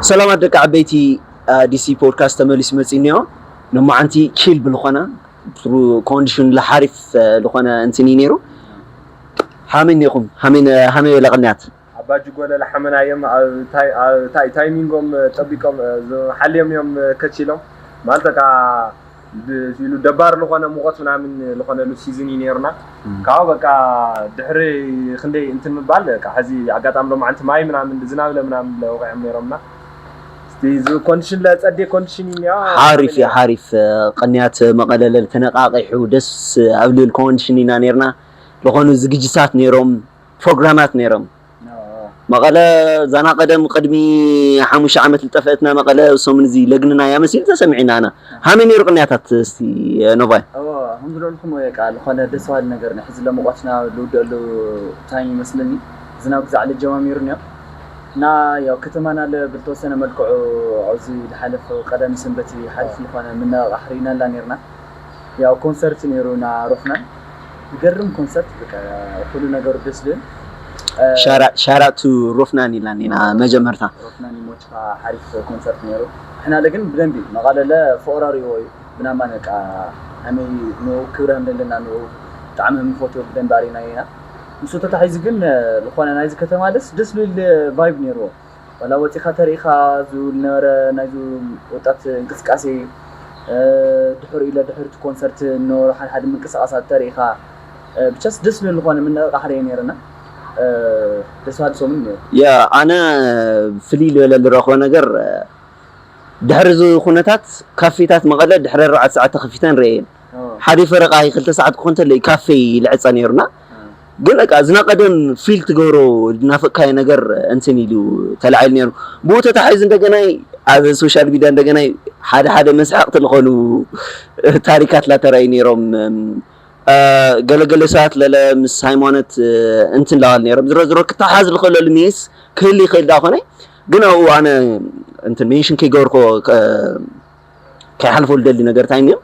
ሰላማት ደቂ ዓበይቲ፣ ዲሲ ፖድካስት ተመሊሱ መፂኡ እኒኦ። ንማዓንቲ ኪል ብልኾነ ጥሩ ኮንዲሽን ለሓሪፍ ዝኾነ እንትን እዩ ነይሩ። ሃመይ እኒኹም? ሃመይ በለ ቅንያት። ኣባ ጅጎለ ለሓመናዮም ኣብ ታይ- ኣብ ታይ- ታይሚንጎም ጠቢቆም፣ እ፣ ዝ- ሓልዮም እዮም ከቺሎም ማለት በቃ ብ- ኢሉ ደባር ዝኾነ ሙቐት ምናምን ዝኾነሉ ሲዝን እዩ ነይሩና። ካብኡ በቃ ድሕሪ ክንደይ እንትን ምባል በቃ ሕዚ ኣጋጣሚ ሎማዓንቲ ማይ ምናምን ዝናብለ ምናምን ወቂዖም ነይሮምና። እስቲ እዚ ኮንዲሽን ለፀዴ ኮንዲሽን እዩ እኒኦ። ሓሪፍ እዩ፣ ሓሪፍ። ቅንያት መቐለለል ተነቃቂሑ ደስ ኣብ ልብል ኮንዲሽን ኢና ነይርና። ዝኾኑ ዝግጅታት ነይሮም፣ ፕሮግራማት ነይሮም። መቐለ ዛና ቀደም ቅድሚ ሓሙሽተ ዓመት ዝጠፈአትና መቐለ ሰሙን እዚ ለግንና እያ መሲሉ ተሰሚዕና ኣና። ሃመይ ነይሩ ቅንያታት እስቲ ኖቫይ? እዎ፣ ከም ዝበልኩም ወይ ቃል ዝኾነ ደስ በሃሊ ነገር ነው። ሕዚ ለሙቐትና ልውደሉ ታይም ይመስለኒ። ዝናብ ግዛዕ ልጀማሚሩ ነው። እና ያው ከተማና ለ ብልተወሰነ መልክዑ ኣብዚ ዝሓለፈ ቀዳሚ ሰንበት ሓሪፍ ዝኾነ ምንቕቓሕ ርኢናላ ነይርና። ያው ኮንሰርት ነይሩ ና ሮፍናን። ዝገርም ኮንሰርት፣ በቃ ኩሉ ነገሩ ደስ ዝብል። እ፣ ሻራ- ሻራቱ ሮፍናን ኢላኒና መጀመርታ። ሮፍናን ይሞችካ፣ ሓሪፍ ኮንሰርት ነይሩ። ንሕና ለ ግን ብደንቢ መቐለለ ፍቕራሪዎ እዩ። ብናማ ነቃ ኣመይ ንኡ ክብረ እንደለና ንኡ ብጣዕሚ ንፈትዮ ብደንቢ ኣሪና ኢና። ምስ ተታሒዙ ግን ዝኾነ ናይዚ ከተማ ደስ ደስ ዝብል ቫይብ ነይርዎ። ዋላ ወፂኻ ተሪኢኻ ዝብል ነበረ ናይዚ ወጣት እንቅስቃሴ፣ እ፣ ድሕር ኢለ ድሕርቲ ኮንሰርት ነበሩ ሓደ ሓደ ምንቅስቃሳት ተሪኢኻ፣ እ፣ ብቻስ ደስ ዝብል ዝኾነ ምንቕቃሕ ርኤ ነይርና። እ፣ ደስ በሃሊ ሰሙን ነይሩ። ያ ኣነ ፍልይ ዝበለ ዝረኽቦ ነገር፣ እ፣ ድሕሪ እዚ ኩነታት ካፌታት መቐለ ድሕሪ ኣርባዕተ ሰዓት ተኸፊተን ርኤየን። ሓደ ፈረቓ ክልተ ሰዓት ክኾን ተሎ እዩ ካፌ ይልዕፀ ነይሩና። ግን በቃ እዚ ናይ ቀደም ፊል ትገብሮ ዝናፈቅካዮ ነገር እንትን ኢሉ ተላዒሉ ነይሩ። ብኡ ተታሒዙ እንደገናይ ኣብ ሶሻል ሚድያ እንደገናይ ሓደ ሓደ መስሓቕቲ ዝኾኑ ታሪካት ላተራዩ ነይሮም። እ፣ ገለገለ ሰባት ለለ ምስ ሃይማኖት፣ እ፣ እንትን ለዋል ነይሮም። ዝሮ ዝሮ ክተሓዝ ዝኽእለሉ ሚንስ ክህል ይኽእል ዳ ኮነ፣ ግን ኣብኡ ኣነ እንትን ሜንሽን ከይገበርኮ፣ እ፣ ከይሓልፎ ዝደሊ ነገር እንታይ እኒኦ፣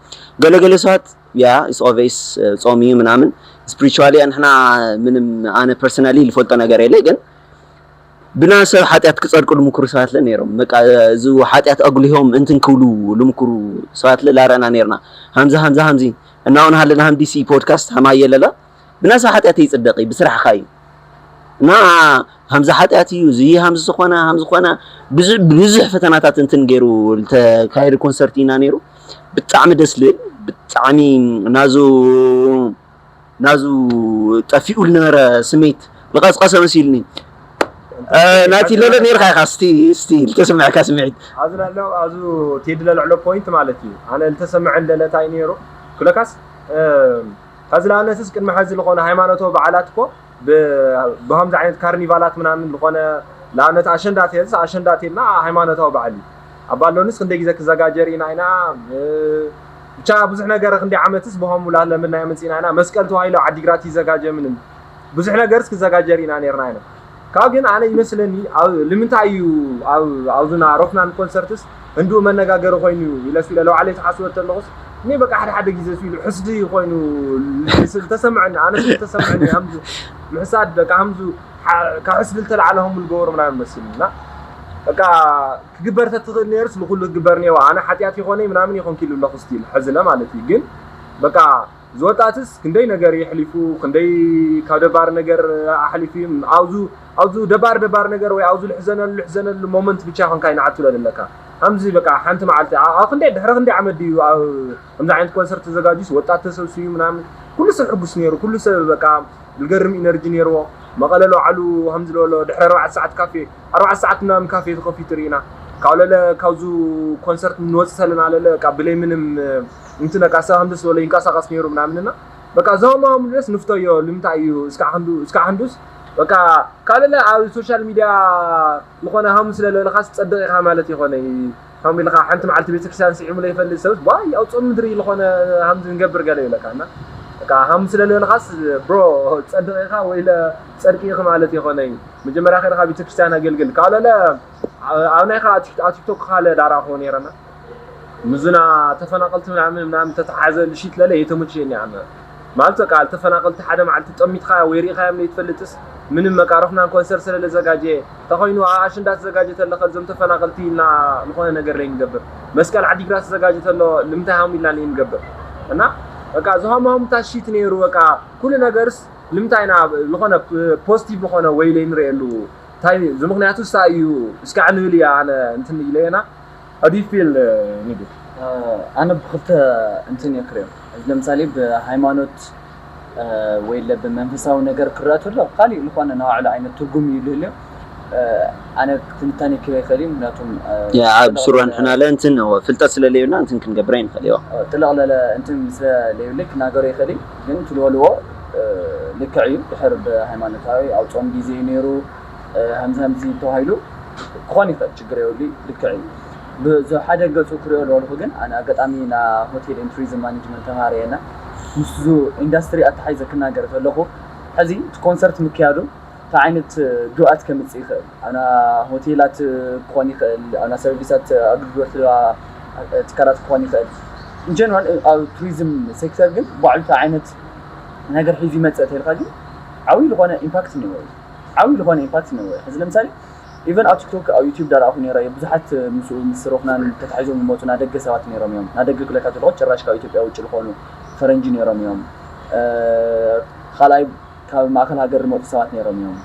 ገለገለ ሰባት ያ ኢስ ኦቬስ ጾም እዩ ምናምን ስፒሪቹዋሊ ንሕና ምንም ኣነ ፐርሰናሊ ዝፈልጦ ነገር የለ፣ ግን ብና ሰብ ሓጢኣት ክጸድቁ ዝምክሩ ሰባት ለ ነይሮም። በቃ እዚ ሓጢኣት ኣጉሊሆም እንትን ክብሉ ዝምክሩ ሰባት ለ ላረእና ነይርና። ሃምዚ ሃምዚ ሃምዚ እናውን ሃለና ሃም ዲሲ ፖድካስት ሃማየ ለለ ብና ሰብ ሓጢኣት ይጽደቂ ብስራሕኻ እዩ። እና ሃምዚ ሓጢኣት እዩ፣ እዚ ሃምዚ ዝኾነ፣ ሃምዚ ዝኾነ፣ ብዙ- ብዙሕ ፈተናታት እንትን ገይሩ ዝተካየደ ኮንሰርት ኢና ነይሩ። ብጣዕሚ ደስ ልብል፣ ብጣዕሚ ናዙ- ናዙ ጠፊኡ ዝነበረ ስሜት ዝቐስቀሰ መሲሉኒ። እ፣ ናቲ ለለ ነይርካ ኢኻ፣ እስቲ- እስቲ ዝተሰምዐካ ስምዒት። ኣብዚ ለሎ ኣብዚ ቴዲ ለልዕሎ ፖይንት ማለት እዩ። ኣነ ዝተሰምዐ ለለ እንታይ ነይሩ ክለካስ፣ እ፣ ከዚ ንኣብነትስ ቅድሚ ሐዚ ዝኾነ ሃይማኖታዊ በዓላት እኮ ብ- ብኸምዚ ዓይነት ካርኒቫላት ምናምን ዝኾነ ንኣብነት ኣሸንዳ ተየዝስ ኣሸንዳ ተልና ሃይማኖታዊ በዓል እዩ። ኣብ ባሎንስ ክንደይ ግዜ ክዘጋጀር ኢና ኢና፣ እ፣ ብቻ ብዙሕ ነገር ክንደይ ዓመትስ ብኸምኡ ላለምድና የምፅእና ኢና። መስቀል ተባሂሉ ኣብ ዓዲግራት ይዘጋጀ ምንም ብዙሕ ነገርስ ክዘጋጀር ኢና ነርና ኢና። ካብ ግን ኣነ ይመስለኒ ኣብ ልምንታይ እዩ ኣብ ኣብዙና ሮፍናን ኮንሰርትስ እንዲኡ መነጋገሪ ኮይኑ ኢለስ ኢለ ለባዕለይ ተሓስበ ተለኹስ እኔ በቃ ሓደ ሓደ ግዜ ኢሉ ሕስዲ ኮይኑ ዝተሰምዐኒ ኣነስ ዝተሰምዐኒ ከምዚ ምሕሳድ በቃ ከምዚ ካብ ሕስዲ ዝተላዕለ ከም ዝገበሩ ምናምን መስልኒ እና በቃ ክግበር ተትኽእል ነይርስ ንኩሉ ክግበር ነይዋ ኣነ ሓጢኣት ይኾነ ምናምን ይኾንኪ ኢሉ ኣለኹ ስቲል ሕዝለ ማለት እዩ ግን በቃ ዝወጣትስ ክንደይ ነገር የሕሊፉ ክንደይ ካብ ደባሪ ነገር ኣሕሊፉ ኣብዚ ኣብዚ ደባሪ ደባሪ ነገር ወይ ኣብዚ ልሕዘነሉ ልሕዘነሉ ሞመንት ብቻ ይኾንካ ይንዓቱ ለለካ ከምዚ በቃ ሓንቲ መዓልቲ ኣብ ክንደይ ድሕሪ ክንደይ ዓመት ድዩ ኣብ ከምዚ ዓይነት ኮንሰርት ተዘጋጅስ ወጣት ተሰብስዩ ምናምን ኩሉ ሰብ ሕጉስ ነይሩ ኩሉ ሰብ በቃ ዝገርም ኢነርጂ ነይርዎ መቐለ ለባዕሉ ከምዚ ዝበሎ ድሕሪ ኣርባዕተ ሰዓት ካፌ ኣርባዕተ ሰዓት ምናምን ካፌ ተኸፊቱ ርኢና ካብ ለለ ካብዙ ኮንሰርት ንወፅእ ተለና ለለ በቃ ብለይ ምንም እንትን በቃ ሰብ ከምዚ ዝበሎ ይንቀሳቐስ ነይሩ ምናምን እና በቃ እዞም ኣምሉስ ንፍተዮ ልምንታይ እዩ እስካ ክንዱ እስካ ክንዱስ በቃ ካብ ለለ ኣብ ሶሻል ሚድያ ዝኾነ ሃሙስ ለለልኻስ ጸድቕ ኢኻ ማለት ይኾነ እዩ ከም ኢልኻ ሓንቲ መዓልቲ ቤተክርስትያን ስዒሙ ለይፈልጥ ሰብስ ዋይ ኣብ ጾም ምድሪ ዝኾነ ሃምዚ ንገብር ገለ ይብለካ እና በቃ ሃምዚ ስለልበልኻስ ብሮ ጸድቕ ኢኻ ወይ ለ ጸድቂ ኢኺ ማለት ይኾነ እዩ መጀመርያ ከይድኻ ቤተክርስትያን ኣገልግል ካብ ለለ ኣብ ናይኻ ኣብ ቲክቶክ ካለ ዳራኽቦ ነይረና ምዝና ተፈናቐልቲ ምናምን ምናምን ተተሓዘ ልሽት ለለ የተመቸየኒ ኣነ ማለት በቃ ተፈናቀልቲ ሓደ መዓልቲ ጠሚትካ ወይ ርኢኻዮም ዘይትፈልጥስ ምንም በቃ ረኽናን ኮንሰርት ስለለዘጋጀየ ተኾይኑ ኣሽንዳ ተዘጋጀ ተለኸ ዞም ተፈናቀልቲ ኢልና ዝኾነ ነገር ለይንገብር መስቀል ዓዲግራት ተዘጋጀ ተሎ ልምታይ ሃሙ ኢልና ለይንገብር እና በቃ ዝሃሙ ሃሙታ ሽት ነይሩ በቃ ኩሉ ነገርስ ልምታይ ኢና ዝኾነ ፖዚቲቭ ዝኾነ ወይ ለይንርእየሉ እንታይ እዚ ምክንያቱ ስታ እዩ እስካዕ ንብል እያ ኣነ እንትን ኢለየና How do you feel, uh, Nidu? ኣነ ብክልተ እንትን እየ ክሪኦ። ለምሳሌ ብሃይማኖት ወይ ለ ብመንፈሳዊ ነገር ክረአ ተሎ ካሊእ ዝኾነ ናባዕሉ ዓይነት ትርጉም እዩ ልህልዮ። ኣነ ትንታኔ ክበ ይኽእል እዩ ምክንያቱም ኣብ ስሩ ንሕና ለ እንትን ፍልጠት ስለለዩና እንትን ክንገብር ኣይንኽእል እዮ። ጥልቕ ለለ እንትን ስለለዩልይ ክናገሮ ይኽእል እዩ ግን ትልበልዎ ልክዕ እዩ። ድሕር ብሃይማኖታዊ ኣብ ፆም ግዜ እዩ ነይሩ ከምዚ ከምዚ ተባሂሉ ክኾን ይኽእል ችግር የብሉ ልክዕ እዩ። ብዝሓደ ገፁ ክሪኦ ዝበልኩ ግን ኣነ ኣጋጣሚ ና ሆቴል ን ቱሪዝም ማኔጅመንት ተማሃረ እየ እና ምስዚ ኢንዳስትሪ ኣተሓሒዘ ክናገር ከለኹ ሕዚ እቲ ኮንሰርት ምክያዱ እንታይ ዓይነት ግብኣት ከምፅእ ይኽእል ኣብና ሆቴላት ክኾን ይኽእል ኣብና ሰርቪሳት ኣገልግሎት ትካላት ክኾን ይኽእል ኢንጀነራል ኣብ ቱሪዝም ሴክተር ግን ባዕሉ እንታይ ዓይነት ነገር ሒዙ ይመፅእ ተልካ ግን ዓብዪ ዝኾነ ኢምፓክት እኒኦ እዩ። ዓብዪ ዝኾነ ኢምፓክት እኒኦ እዩ። ሕዚ ለምሳሌ ኢቨን ኣብ ቲክቶክ ኣብ ዩቲዩብ ዳርኣኹ ነይረ እየ ብዙሓት ምስኡ ምስ ሮክናን ተታሒዞም ዝመፁ ናደገ ሰባት ነይሮም እዮም ናደገ ክለካ ዘለኹ ጭራሽ ካብ ኢትዮጵያ ውጭ ዝኾኑ ፈረንጂ ነይሮም እዮም ካልኣይ ካብ ማእከል ሃገር ዝመፁ ሰባት ነይሮም እዮም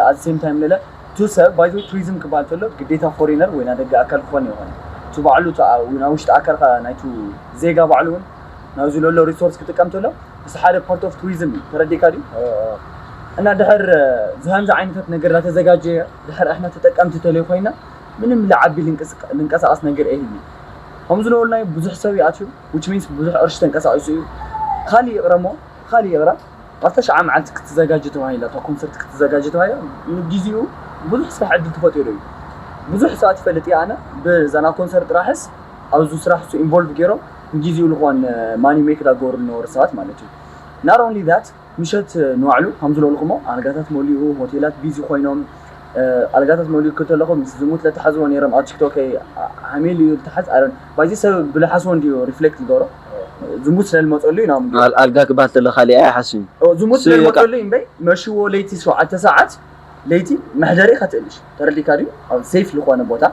ኣት ሴም ታይም ለለ ቱ ሰብ ባይዘ ቱሪዝም ክበሃል ከሎ ግዴታ ፎሪነር ወይ ናደገ ኣካል ክኾን ይኾን ቱ ባዕሉ ናብ ውሽጢ ኣካል ናይቱ ዜጋ ባዕሉ እውን ናብዚ ለሎ ሪሶርስ ክጥቀም ከሎ እዚ ሓደ ፓርት ኦፍ ቱሪዝም እዩ ተረዲካ ድዩ እና ድሕር ዝሃምዚ ዓይነታት ነገር እናተዘጋጀየ ድሕር ኣሕና ተጠቀምቲ ተለይ ኮይና ምንም ልዓቢ ልንቀሳቀስ ነገር ኣይህሉ ከም ዝነበሉናዩ ብዙሕ ሰብ ይኣትዩ which means ብዙሕ ቅርሺ ተንቀሳቂሱ እዩ ካሊእ ይቕረሞ ካሊእ ይቕረ ኣብታ ሸዓ መዓልቲ ክትዘጋጀ ተባሂላ እታ ኮንሰርት ክትዘጋጀ ተባሂላ ንግዜኡ ብዙሕ ስራሕ ዕድል ተፈጢሩ እዩ ብዙሕ ሰባት ይፈልጥ እየ ኣነ ብዛና ኮንሰርት ጥራሕስ ኣብዚ ስራሕ እሱ ኢንቮልቭ ገይሮም ንግዜኡ ዝኾን ማኒ ሜክ ዳገበሩ ዝነበሩ ሰባት ማለት እዩ not only that ምሸት ንባዕሉ ከም ዝበልኩሞ ኣልጋታት መሊኡ ሆቴላት ቢዚ ኮይኖም ኣልጋታት መሊኡ ክተለኹ ምስ ዝሙት ለተሓዝዎ ነይሮም ኣብ ቲክቶክ ሃሜል እዩ ልተሓዝ ኣረን ባይዚ ሰብ ብልሓስዎ እንዲዩ ሪፍሌክት ዝገብሮ ዝሙት ስለልመፀሉ እዩ ናብ ኣልጋ ክበሃል ተሎ ካሊእ ኣይሓስብን ዝሙት ስለልመፀሉ እዩ እምበይ መሽዎ ለይቲ ሸውዓተ ሰዓት ለይቲ መሕደሪ ከትእልሽ ተረዲካ ድዩ ኣብ ሴፍ ዝኾነ ቦታ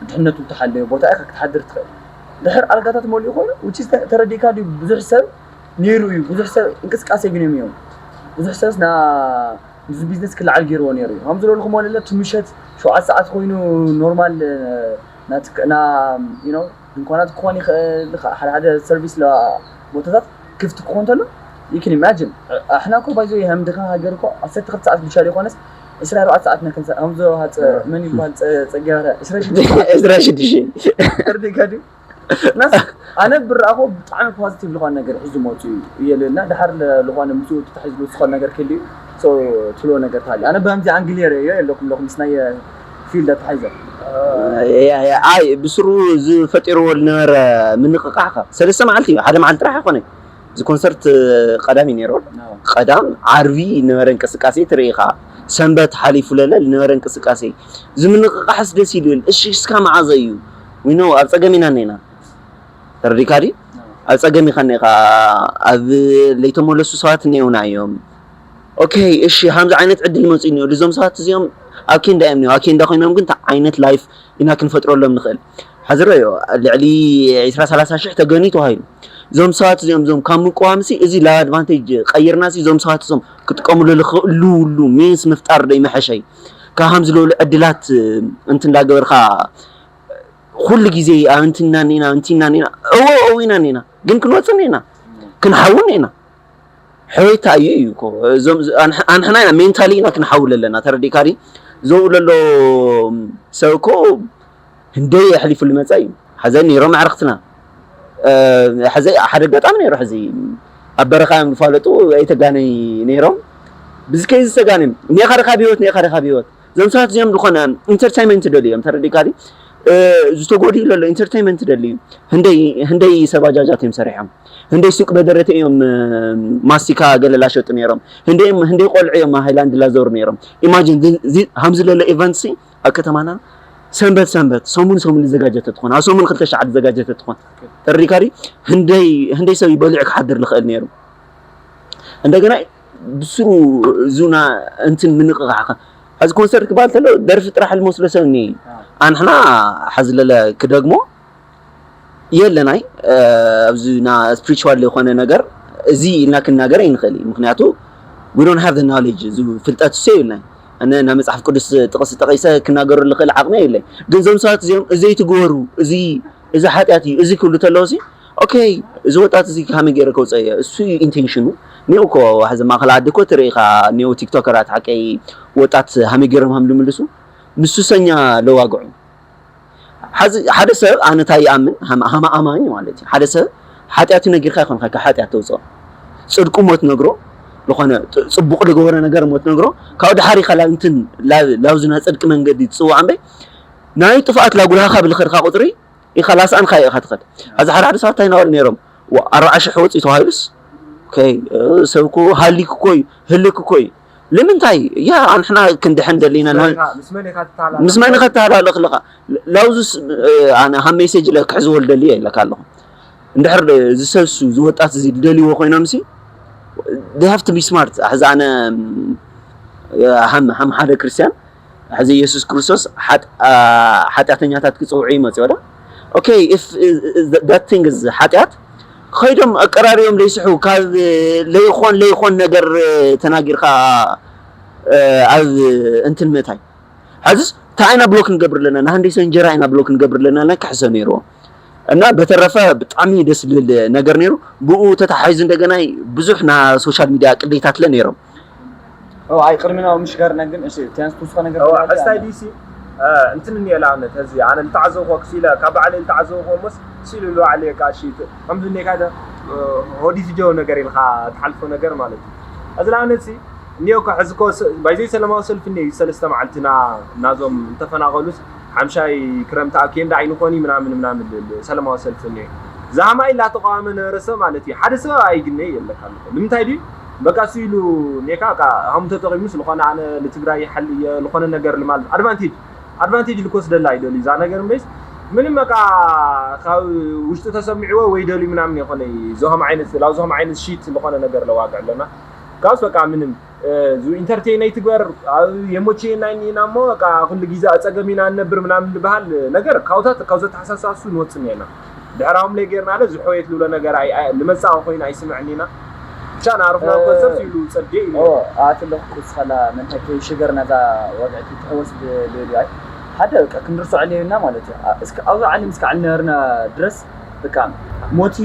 ድሕነቱ ዝተሓለዩ ቦታ ኢኻ ክትሓድር ትኽእል ድሕር ኣልጋታት መሊኡ ኮይኑ ውጭ ተረዲካ ድዩ ብዙሕ ሰብ ነይሩ እዩ ብዙሕ ሰብ እንቅስቃሴ ግን እዮም ብዙሕ ሰብ ና ንዚ ቢዝነስ ክልዓል ገይርዎ ነይሩ እዩ ከም ዝበልኩ መለለ እቲ ምሸት ሸውዓት ሰዓት ኮይኑ ኖርማል ድንኳናት ክኾን ይኽእል ሓደ ሓደ ሰርቪስ ቦታታት ክፍቲ ክኾን ተሎ you can imagine ኣሕና እኮ ባይዞ የህምድኻ ሃገር እኮ ዓሰርተ ክልተ ሰዓት ብቻ ዘይኮነስ ዕስራ ኣርባዕተ ሰዓት ነክንሳ ከምዞ ሃፀ መን ይባል ፀጊያረ ዕስራ ሽዱሽተ ዕስራ ሽዱሽተ ተርዲካ ድዩ ናስ ኣነ ብረኣኹ ብጣዕሚ ፖዚቲቭ ዝኾነ ነገር ሒዙ መፅኡ እየ ልብል እና ድሓር ዝኾነ ምስኡ ተታሒዝሉ ዝኾነ ነገር ክህልዩ ትብሎ ነገር ታሊ ኣነ በምዚ ኣንግል የርእዮ የለኩም ለኹም ምስ ናይ ፊልድ ኣተሓይዘ ኣይ ብስሩ ዝፈጢርዎ ዝነበረ ምንቕቃሕ ከ ሰለስተ መዓልቲ እዩ ሓደ መዓልቲ ጥራሕ ኣይኮነ እዚ ኮንሰርት ቀዳም እዩ ነይሩ ቀዳም ዓርቢ ዝነበረ እንቅስቃሴ ትርኢ ኢኻ ሰንበት ሓሊፉ ለለ ዝነበረ እንቅስቃሴ እዚ ምንቕቃሕስ ደስ ይብል እሺ እስካ መዓዘ እዩ ዊኖ ኣብ ፀገም ኢና እኒና ተረዲካ ድዩ ኣብ ፀገም ኢኻ እኒኻ ኣብ ለይተመለሱ ሰባት እኒኦና እዮም ኦኬ እሺ ሃምዚ ዓይነት ዕድል መፂኡ እኒኦ እዞም ሰባት እዚኦም ኣብ ኬንዳ እዮም እኒኦ ኣብ ኬንዳ ኮይኖም ግን እንታይ ዓይነት ላይፍ ኢና ክንፈጥረሎም ንኽእል ሓዚ ረዮ ልዕሊ ዕስራ ሰላሳ ሽሕ ተገንዩ ተባሂሉ እዞም ሰባት እዚኦም እዞም ካብ ምቅዋም ሲ እዚ ላብ ኣድቫንቴጅ ቀይርና ሲ እዞም ሰባት እዞም ክጥቀምሉ ዝኽእሉ ሉ ሚንስ ምፍጣር ዶ ይመሐሸይ ካብ ሃምዚ ዝበሉ ዕድላት እንት እንዳገበርካ ኩሉ ግዜ ኣብ እንትና ኒና እንትና ኒና እዎ እዎ ኢና ኒና ግን ክንወፅእ ኒና ክንሓውን ኢና ሕወይታ እዩ እዩ እኮ እዞም ኣንሕና ኢና ሜንታሊ ኢና ክንሓውል ኣለና ተረዲካ ዲ ዘው ለሎ ሰብ እኮ ህንደይ ኣሕሊፉ ልመፀ እዩ ሓዘ ነይሮም ኣዕርክትና ሕዚ ሓደ ኣጋጣሚ ነይሩ ሕዚ ኣብ በረኻ እዮም ዝፋለጡ ኣይተጋነይ ነይሮም ብዝከይ ዝተጋነም ኔኻ ርካብ ህይወት ኔኻ ርካብ ህይወት እዞም ሰባት እዚኦም ዝኾነ ኢንተርቴንመንት ደልዩ እዮም ተረዲካ ዲ ዝተጎድዩ ለሎ ኢንተርቴንመንት ደልዩ ህንደይ ሰብ ኣጃጃት እዮም ሰሪሖም ህንደይ ሱቅ በደረተ እዮም ማስቲካ ገለላ ሸጡ ነይሮም ህንደይ ቆልዑ እዮም ሃይላንድ ላዘሩ ነይሮም ኢማጂን ሃምዚ ለሎ ኢቨንት ኣብ ከተማና ሰንበት ሰንበት ሰሙን ሰሙን ዝዘጋጀተ ትኾን ኣብ ሰሙን ክልተ ሸዓ ዝዘጋጀተ ትኾን ተረዲካ ዲ ህንደይ ሰብ ይበልዑ ክሓድር ዝኽእል ነይሩ እንደገና ብስሩ እዙና እንትን ምንቕቓሕ ከ-፣ ሐዚ ኮንሰርት ክበሃል ተሎ ደርፊ ጥራሕ ልመስሎ ሰብ እኒ ኣንሕና ሐዚ ለለ ክደግሞ የለናይ። ኣብዚ ና ስፕሪቹዋል ዝኾነ ነገር እዚ ኢልና ክናገር ኣይንኽእል እዩ። ምክንያቱ we don't have the knowledge፣ እዚ ፍልጠት እሱ የብልናይ። እነ ናይ መጽሓፍ ቅዱስ ጥቕሲ ጠቒሰ ክናገሩ ልኽእል ዓቕሚ የብለይ። ግን እዞም ሰባት እዚኦም እዚ ኣይትግበሩ፣ እዚ እዚ ሓጢኣት እዩ፣ እዚ ክብሉ ተለዉ ሲ ኦኬ፣ እዚ ወጣት እዚ ከመይ ገይረ ከውፀ እየ? እሱ ኢንቴንሽኑ ኒው እኮ ሐዚ ማእኸል ዓዲ እኮ ትርኢ ኢኻ። ኒው ቲክቶከራት ሓቀይ ወጣት ሃመይ ገይሮም ሃም ልምልሱ ንሱ ሰኛ ለዋግዑ። ሐዚ ሓደ ሰብ ኣነ እንታይ ይኣምን ሃም- ሃም ኣማኝ ማለት እዩ። ሓደ ሰብ ሓጢኣቱ ነጊርካ ይኾንካ ካብ ሓጢኣት ተውፅኦ። ፅድቁ ሞት ነግሮ ዝኾነ ፅ- ፅቡቅ ዝገበረ ነገር ሞት ነግሮ ካብኡ ድሓር ኢኻ ላብ እንትን ላብ- ላብዚ ናይ ፅድቂ መንገዲ ትፅዋዕ እምበይ ናይ ጥፍኣት ላጉልሃኻ ብልኸድካ ቁፅሪ ኢኻ ላስኣንካ ኢኻ ትኸድ። ኣብዚ ሓደ ሓደ ሰባት እንታይ እናበሉ ነይሮም? ዋ፣ ኣርባዓ ሽሕ ወፂ ተባሂሉስ ኦኬ፣ እ፣ ሰብ እኮ ሃሊክ እኮ እዩ፣ ህልክ እኮ እዩ። ንምንታይ? ያ፣ ኣንሕና ክንድሕን ደሊና፣ ምስ መን ኢኻ- ምስ መን ኢኻ ትተሃላለኽ? ምስ መን ኢኻ ትተሃላለኽ ኣለኻ? ላውዙስ፣ እ፣ ኣነ ሃብ ሜሴጅ ለ ክሕዝዎ ልደሊ የለካ ኣለኹ። እንድሕር እዚ ሰብ እሱ፣ እዚ ወጣት እዚ ልደልይዎ ኮይኖም ሲ፣ they have to be smart። ሕዚ ኣነ፣ እ፣ ሃም ሃም ሓደ ክርስቲያን ሕዚ ኢየሱስ ክርስቶስ ሓጢኣተኛታት ክፅውዑ ይመፅኡ ዶ? Okay, if that thing is ሓጢኣት ከይዶም ኣቀራሪቦም ለይስሑ ካብ ለይኾን ለይኾን ነገር ተናጊርካ ኣብ እንትን ምእታይ። ሕዝስ እንታይ ኢና ብሎክ ንገብር ኣለና? ንሃንደይሰ እንጀራ ኢና ብሎክ ንገብር ኣለና ኢልና ክሕሰብ ነይርዎ። እና በተረፈ ብጣዕሚ ደስ ዝብል ነገር ነይሩ። ብኡ ተተሓሒዙ እንደገና ብዙሕ ናይ ሶሻል ሚድያ ቅሌታት ለ ነይሮም። ኦ ኣይ ቅድሚ ናብ ምሽጋርና ግን እሺ ቲያንስ ትውስኸ ነገር ሕስታይ ዲሲ እንትን እኒኦ ንኣብነት እዚ ኣነ ልተዓዘብኮ ክሲለ ካብ ባዕለይ ልተዓዘብኮ ሞስ ሲሉ ልባዕለየ ቃ እሺ ከምዚ እኒካ ሆዲት ጀው ነገር ኢልካ ትሓልፎ ነገር ማለት እዩ። እዚ ንኣብነት ሲ እኒኦ እኮ ሕዚ እኮ ባይዘይ ሰለማዊ ሰልፊ እኒኦ ሰለስተ መዓልትና እናዞም እንተፈናቐሉስ ሓምሻይ ክረምቲ ኣብ ኬንዳ ኣይንኾኒ ምናምን ምናምን ሰለማዊ ሰልፊ እኒኦ ዛሃማ ኢላ ተቃዋመ ነበረ ሰብ ማለት እዩ። ሓደ ሰብ ኣይግነይ የለካ ኣለኮ ንምንታይ ድዩ በቃ እሱ ኢሉ ኔካ በቃ ሃሙ ተጠቂሙ ስለኾነ ኣነ ልትግራይ ሓል እየ ልኾነ ነገር ልማለት ኣድቫንቴጅ ኣድቫንቴጅ ልኮስ ደላ ኣይደልዩ እዛ ነገር እምበይስ ምንም በቃ ካብ ውሽጡ ተሰሚዕዎ ወይ ደልዩ ምናምን የኾነ ዞሆም ዓይነት ላው ዞሆም ዓይነት ሺት ልኾነ ነገር ለዋግዕ ኣለና ካብስ በቃ ምንም ኢንተርቴን ኣይትግበር ኣብ የሞቼና ኢና እሞ በቃ ኩሉ ግዜ ኣፀገም ኢና ንነብር ምናምን ዝበሃል ነገር ካብታት ካብ ዘተሓሳስባ እሱ ንወፅእ እኒአና ድሕራዎም ለይ ጌርና ለ ዝሕወየት ልብሎ ነገር ንመፃእ ኮይኑ ኣይስምዕን ኢና ብቻ ንኣርፍና ኮንሰርት ኢሉ ፀዴ ኢሉ ኣቲ ኣለኩ ስኻላ መንታይ ከይሽገር ነዛ ወግዕቲ ትሕወስ ልብል ኣይ ሓደ በቃ ክንርስዖ ለየና ማለት እዩ እስከ ኣብዛ ዓለም እስከ ዓልነበርና ድረስ በቃ ሞቲ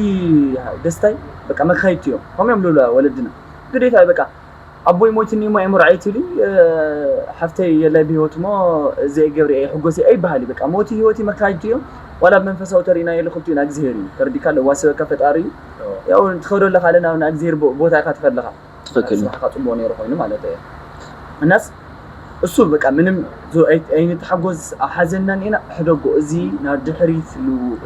ደስታይ በቃ መካይድቲ እዮም ከምኦም ልብሎ ወለድና ግዴታ በቃ ኣቦይ ሞይትኒ እሞ ኣእምሮ ዓየት ኢሉ ሓፍተይ የላይ ብህይወት እሞ እዚ ኣይገብር እየ ሕጎስ እየ ኣይበሃል እዩ በቃ ሞት ህይወት መካይድቲ እዮም ዋላ ብመንፈሳዊ ተሪእና የለ ክልቲኡ ንእግዚሄር እዩ ተረዲካ ኣለዋ ስበካ ፈጣሪ እዩ ያው ትኸዶ ኣለካ ኣለ ናብ ንእግዚሄር ቦታ ኢካ ትኸድ ኣለካ ትኽክል ስራሕካ ፅቡቅ ነይሩ ኮይኑ ማለት እዩ እናስ እሱ በቃ ምንም ኣይንተሓጎስ ኣብ ሓዘንና ኒና ሕደጎ እዚ ናብ ድሕሪት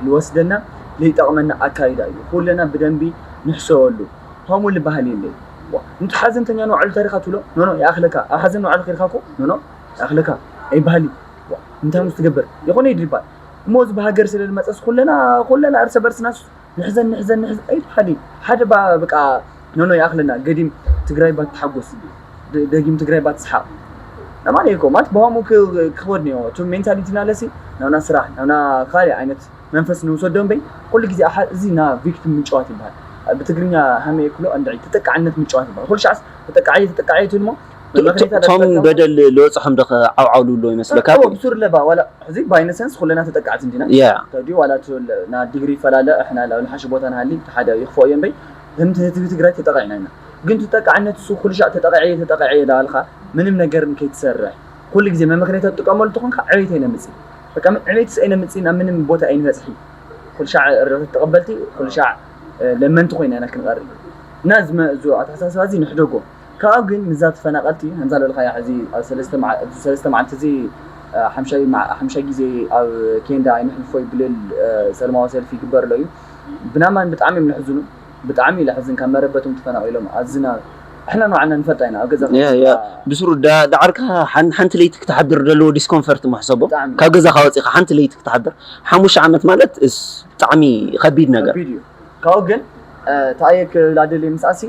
ልወስደና ለይጠቕመና ኣካይዳ እዩ ኩለና ብደንቢ ንሕሰበሉ ከምኡ ዝበሃል የለይ። ዋ፣ እንቲ ሓዘንተኛ ንባዕሉ ታሪኻ ትብሎ ኖኖ ይኣኽለካ። ኣብ ሓዘን ንባዕሉ ከይድካ እኮ ኖኖ ይኣኽለካ ኣይበሃል እዩ። ዋ፣ እንታይ ምስ ትገብር ይኾነ ይድል ይበሃል። እሞ እዚ ብሃገር ስለ ዝመፀስ ኩለና ኩለና እርሰ በርስናስ ንሕዘን ንሕዘን ንሕዘን ኣይበሃል እዩ። ሓደ ባ በቃ ኖኖ ይኣኽለና ገዲም ትግራይ ባ ትሓጎስ ደ- ደጊም ትግራይ ባ ትስሓቕ። ለማን እኮ ማለት ብሃሙ ክወድ ነዮ። እቱ ሜንታሊቲ ናለሲ ናብና ስራሕ ናብና ካልእ ዓይነት መንፈስ ንውሰዶ እምበይ ኩሉ ግዜ ኣሓ እዚ ና ቪክቲም ምጭዋት ይበሃል። ብትግርኛ ሃመይ ክሎ እንድዒ ተጠቃዕነት ምጭዋት ይበሃል። ኩሉ ሻዕስ ተጠቃዒ ተጠቃዒ ትብል እሞ ቶም በደል ልበፅሖም ዶ ዓውዓው ልብሎ ይመስለካ? ብሱር ለባ ዋላ ሕዚ ባይነሰንስ ኩለና ተጠቃዕቲ እንዲና ያ ተዲ ዋላ ና ዲግሪ ይፈላለ እሕና ላብሊ ሓሽ ቦታ ንሃሊ ሓደ ይኽፈኦ እዮ እምበይ ህምቲ ህዝቢ ትግራይ ተጠቃዒና ኢና። ግን ተጠቃዕነት እሱ ኩሉ ሻዕ ተጠቃዒ ተጠቃዒ ዳልካ ምንም ነገር ከይትሰርሕ ኩሉ ግዜ መመክነይታ ትጥቀመሉ ተኾንካ ዕቤት ኣይነምፅእ በቃ ዕቤትስ ኣይነምፅእ ናብ ምንም ቦታ ኣይንበፅሒ ኩልሻዕ እርዳታ ተቐበልቲ ኩልሻዕ ለመንቲ ኮይና ኢና ክንቐርብ እና እዚ ኣተሓሳስባ እዚ ንሕደጎ ካብኡ ግን ምዛ ተፈናቐልቲ ከምዛ ለልካያ ሕዚ ሰለስተ መዓልቲ እዚ ሓምሻይ ግዜ ኣብ ኬንዳ ኣይንሕልፎ ይብልል ሰለማዊ ሰልፊ ይግበር ኣሎ እዩ ብናማን ብጣዕሚ እዮም ንሕዝኑ ብጣዕሚ ለሕዝን ካብ መረበቶም ተፈናቒሎም ኣዝና ኣሕና ንባዕልና ንፈልጣ ኢና ኣብ ገዛ ያ ያ ብስሩ ዳዕርካ ሓንቲ ለይቲ ክትሓድር ዘለዎ ዲስኮንፈርት ምሕሰቦ ካብ ገዛኻ ወፂኻ ሓንቲ ለይቲ ክትሓድር ሓሙሽተ ዓመት ማለት ብጣዕሚ ከቢድ ነገር ከቢድ እዩ ካብኡ ግን ታየ ክብላ ደልየ ምስኣሲ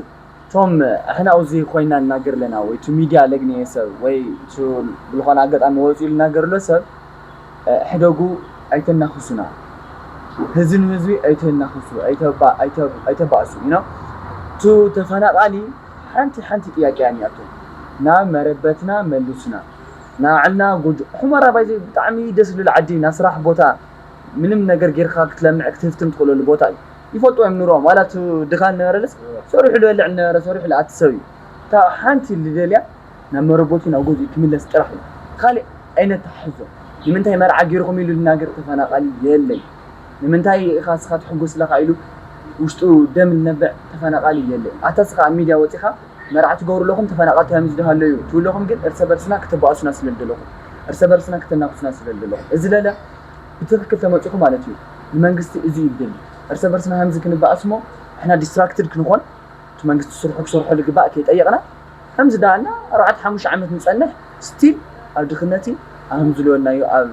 እቶም እሕና ኣብዚ ኮይና እናገር ኣለና ወይ ቱ ሚድያ ለግንየ ሰብ ወይ ቱ ብልኾነ ኣጋጣሚ ወፂኡ ልናገር ኣሎ ሰብ ሕደጉ ኣይተናኽሱና። ህዝቢ ንህዝቢ ኣይተናኽሱ ኣይተባእሱ። ቱ ተፈናቃሊ ሓንቲ ሓንቲ ጥያቄ ኣኒኣቶ ናብ መረበትና መልሱና። ንዓና ጎጆ ሑመራ ባይዘ ብጣዕሚ ደስ ዝብል ዓዲ፣ ናይ ስራሕ ቦታ፣ ምንም ነገር ጌርካ ክትለምዕ ክትህፍትም ትኽእለሉ ቦታ እዩ። ይፈልጡ እዮም ኑሮኦም። ዋላ እቲ ድኻ ነበረለስ ሰሪሑ ዝበልዕ ነበረ፣ ሰሪሑ ዝኣቲ ሰብ እዩ። እታ ሓንቲ ልደልያ ናብ መረቦቱ ናብ ገዝኡ ክምለስ ጥራሕ እዩ። ካልእ ኣይነተሓሕዞ። ንምንታይ መርዓ ጌርኩም ኢሉ ልናገር ተፈናቃሊ የለይ። ንምንታይ ኢኻ እስኻ ትሕጎስ ኣለኻ ኢሉ ውሽጡ ደም ልነብዕ ተፈናቃሊ የለይ። ኣታ እስኻ ኣብ ሚድያ ወፂኻ መርዓ ትገብሩ ኣለኹም፣ ተፈናቐልቲ ሃምዚ ድሃለዩ ትብለኹም፣ ግን እርሰ በርስና ክተባእሱና ስለ ልደለኹም፣ እርሰ በርስና ክተናኽሱና ስለ ልደለኹም፣ እዚ ለለ ብትኽክል ተመፂኹ ማለት እዩ። ንመንግስቲ እዚ ይብል፣ እርሰ በርስና ሃምዚ ክንባእስ እሞ ንሕና ዲስትራክትድ ክንኾን፣ እቲ መንግስቲ ስርሑ ክሰርሖ ዝግባእ ከይጠየቕና፣ ከምዚ ዳኣልና ኣርባዕተ ሓሙሽተ ዓመት ንፀንሕ፣ ስቲል ኣብ ድኽነቲ ኣብ ዝበልናዮ ኣብ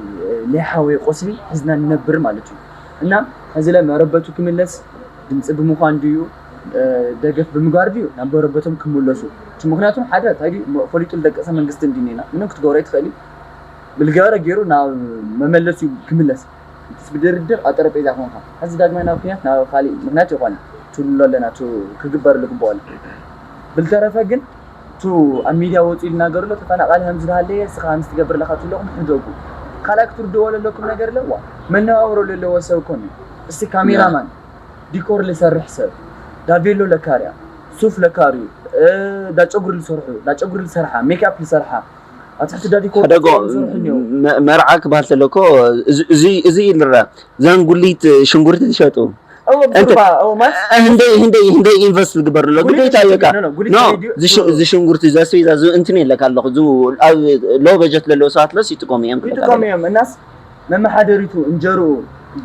ሌሓወይ ቆስሊ ሒዝና ንነብር ማለት እዩ። እና እዚ ለ መረበቱ ክምለስ ድምፂ ብምዃን ድዩ ደገፍ ብምግባር ድዩ ናብ መረበቶም ክምለሱ? እቲ ምክንያቱም ሓደ እንታይ ድዩ ፈሊጡ ዝደቀሰ መንግስቲ እንዲኒና ምንም ክትገብሮ ኣይትኽእል እዩ። ብልገበረ ገይሩ ናብ መመለሲ ክምለስ ብድርድር ኣብ ጠረጴዛ ኮንካ ሕዚ ዳግማይ ናብ ኩናት ናብ ካሊእ ምክንያት ይኾነ ትብሎ ኣለና ክግበር ዝግበኦ። ብልተረፈ ግን ቱ ኣብ ሚድያ ወፂኡ ዝናገር ኣሎ ተፈናቃሊ ከምዚ ዝሃለየ እስኻ ከምዚ ትገብር ኣለኻ ትብለኹም ሕደጉ። ካልኣይ ክትርድእዎ ዘለኩም ነገር ኣለዋ መነባብሮ ዘለዎ ሰብ ኮነ እስቲ ካሜራማን ዲኮር ልሰርሕ ሰብ ዳቬሎ ለካርያ ሱፍ ለካርዩ ዳጨጉሪ ልሰርሑ ዳጨጉሪ ልሰርሓ ሜክኣፕ ልሰርሓ ኣብ ትሕቲ ዳዲኮር ሕደጎ ልሰርሑ እኒኦ። መርዓ ክበሃል ተለኮ እዚ ኢልራ ዛንጉሊት ሽንጉርቲ ዝሸጡ ህንደይ ህንደይ ህንደይ ኢንቨስት ዝግበር ኣሎ ግዴታ እዩ ካ ኖ እዚ ሽንጉርቲ እዚ ኣስቤዛ እዚ እንትን የለካ ኣለኹ ኣብ ሎ በጀት ለለዎ ሰባት ለስ ይጥቀሙ እዮም ይጥቀሙ እዮም እናስ መመሓደሪቱ እንጀርኡ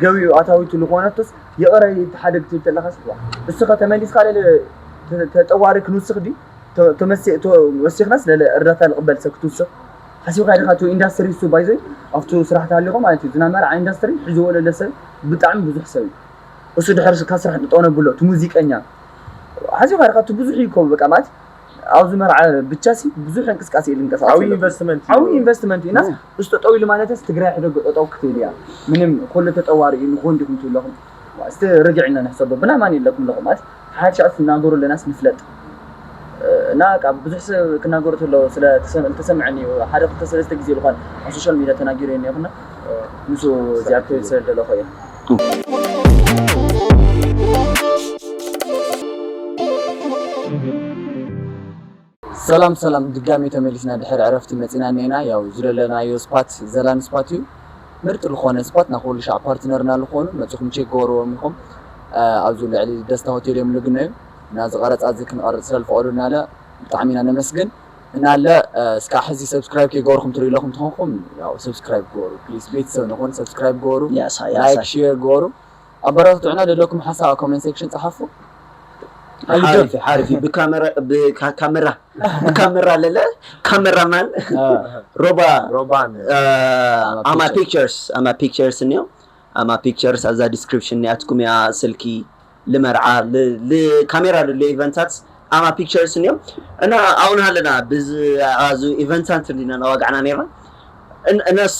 ገቢኡ ኣታዊቱ ዝኾነቶስ ይቕረ ይተሓደግ ትብል ተለኻስ እሱ ከተመሊስካ ለለ ተጠዋሪ ክንውስኽ ድዩ ወሲኽናስ ለለ እርዳታ ልቕበል ሰብ ክትውስኽ ሓሲብካ ዲኻ እቲ ኢንዳስትሪ እሱ ባይዘይ ኣብቱ ስራሕ ተሃሊኹ ማለት እዩ ዝና መርዓ ኢንዳስትሪ ሒዝዎ ለለ ሰብ ብጣዕሚ ብዙሕ ሰብ እዩ እሱ ድሕር ካብ ስራሕ ጠጠው ነብሎ እቲ ሙዚቀኛ ሓሲብካ ዲኻ እቲ ብዙሕ እዩ ከው በቃ ማለት ኣብዚ መርዓ ብቻ ሲ ብዙሕ እንቅስቃሴ እዩ ልንቀሳቀስ ዓብይ ዘሎ። ኢንቨስትመንት እዩ። ዓብይ ኢንቨስትመንት እዩ እና እሱ ጠጠው ኢሉ ማለትስ ትግራይ ሕደጎ ጠጠው ክትብል እያ ምንም ኩሉ ተጠዋሪ እዩ ንኹን ዲኹም ትብለኹም እስቲ ርግዕ ኢልና ንሕሰቦ ብና ማን የለኩም ኣለኹም ማለት ሓድሻ ትናገሩ ኣለናስ ንፍለጥ እና ካብ ብዙሕ ሰብ ክናገሩ ተሎ ስለ ተሰምዐኒ ሓደ ክልተ ሰለስተ ግዜ ልኳን ኣብ ሶሻል ሚድያ ተናጊሩ የኒ ይኹና ምስ እዚኣ ክብል ስለ ደለኹ እየ ሰላም ሰላም ድጋሚ ተመሊስና ድሕሪ ዕረፍቲ መፂና እኒና ያው ዝደለናዮ ስፓት ዘላን ስፓት እዩ ምርጥ ዝኾነ ስፓት ናኩሉ ሻዕ ፓርትነርና ዝኾኑ መፅኹም ቼክ ገበርዎም ኢኹም ኣብዚ ልዕሊ ደስታ ሆቴል እዮም ልግነዩ እና ዝቀረፃ እዚ ክንቀርፅ ስለዝፈቀዱልናለ ብጣዕሚ ኢና ነመስግን እናለ እስካ ሕዚ ሰብስክራይብ ከይገበርኩም ትርኢ ኣለኹም ትኾንኩም ያው ሰብስክራይብ ገበሩ ፕሊስ ቤተሰብ ንኾን ሰብስክራይብ ገበሩ ላይክ ሼር ገበሩ ኣበረታትዑና ዘለኩም ሓሳብ ኮሜንት ሴክሽን ፀሓፉ ሓሪፍ ሓሪፍ ብካሜራ ብካሜራ ብካሜራ ኣለለ ካሜራማን ሮባ ሮባን ኣማ ፒክቸርስ ኣማ ፒክቸርስ እንዮ ኣማ ፒክቸርስ ኣብዛ ዲስክሪፕሽን እኒኣትኩም እያ ስልኪ ልመርዓ ልካሜራ ልሉ ኢቨንታት ኣማ ፒክቸርስ እንዮ እና ኣብኡ ኣለና ብዚ ኢቨንታት እንዲና ናዋግዕና ነርና እነሲ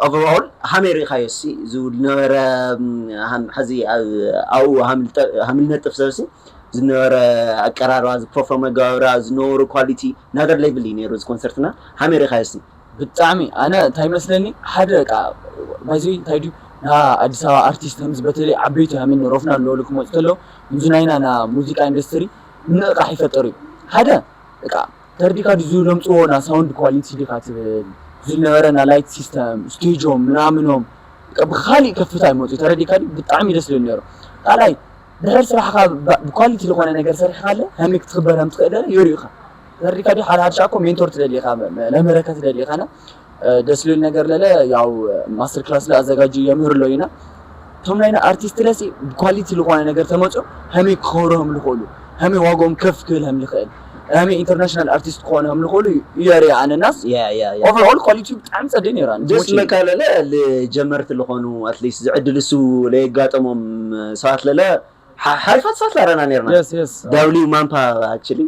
ኦቨርኦል ሃመይ ርኢኻዮ ሲ ዝነበረ ዚ ኣብኡ ሃምልነጥፍ ሰብ ሲ ዝነበረ ኣቀራርባ ዝፐርፎርም ኣገባብራ ዝነበሩ ኳሊቲ ናደር ሌቭል እዩ ነይሩ እዚ ኮንሰርትና ሃመይ ርኢኻዮ ሲ ብጣዕሚ ኣነ እንታይ መስለኒ ሓደ ቃ ባይዘይ እንታይ ድዩ ና ኣዲስ ኣበባ ኣርቲስት ከምዚ በተለይ ዓበይቲ ሃምን ሮፍና ኣለወሉ ክመፁ ተለው እዚ ናይና ና ሙዚቃ ኢንዱስትሪ ምንቕቃሕ ይፈጠር እዩ ሓደ በቃ ተርዲካ ድዩ ዝለምፅዎ ና ሳውንድ ኳሊቲ ዲካ ትብል ዝነበረ ና ላይት ሲስተም ስቴጆም ምናምኖም ብካሊእ ከፍታ ይመፁ ተረዲካ ድዩ ብጣዕሚ ደስ ዝብል ነይሩ ካልኣይ ድሕር ስራሕካ ብኳሊቲ ዝኾነ ነገር ሰሪሕካ ኣለ ከመይ ክትክበር ከም ትኽእል የርእዩካ ተረዲካ ድዩ ሓደ ሓደ ሻኮ ሜንቶር ትደሊ ኢካ መመረከ ትደሊ ኢካ ና ደስ ዝብል ነገር ለለ ያው ማስተር ክላስ ለኣዘጋጅ የምህር ኣሎ ኢና እቶም ናይና ኣርቲስት ለሲ ብኳሊቲ ዝኾነ ነገር ተመፅኦም ከመይ ክኸብሩ ከም ዝኽእሉ ከመይ ዋግኦም ከፍ ክብል ከም ዝኽእል ከመይ ኢንተርናሽናል ኣርቲስት ክኾኑ ከም ዝኽእሉ የርኢ ኣነናስ ኦቨርኦል ኳሊቲ ብጣዕሚ ፀደ ነይራ ደስ መካለለ ልጀመርቲ ዝኾኑ ኣትሊስት ዝዕድል እሱ ለየጋጠሞም ሰባት ለለ ሓሪፋት ሳት ላረና ነርና። የስ የስ ዳብሊው ማምፓ actually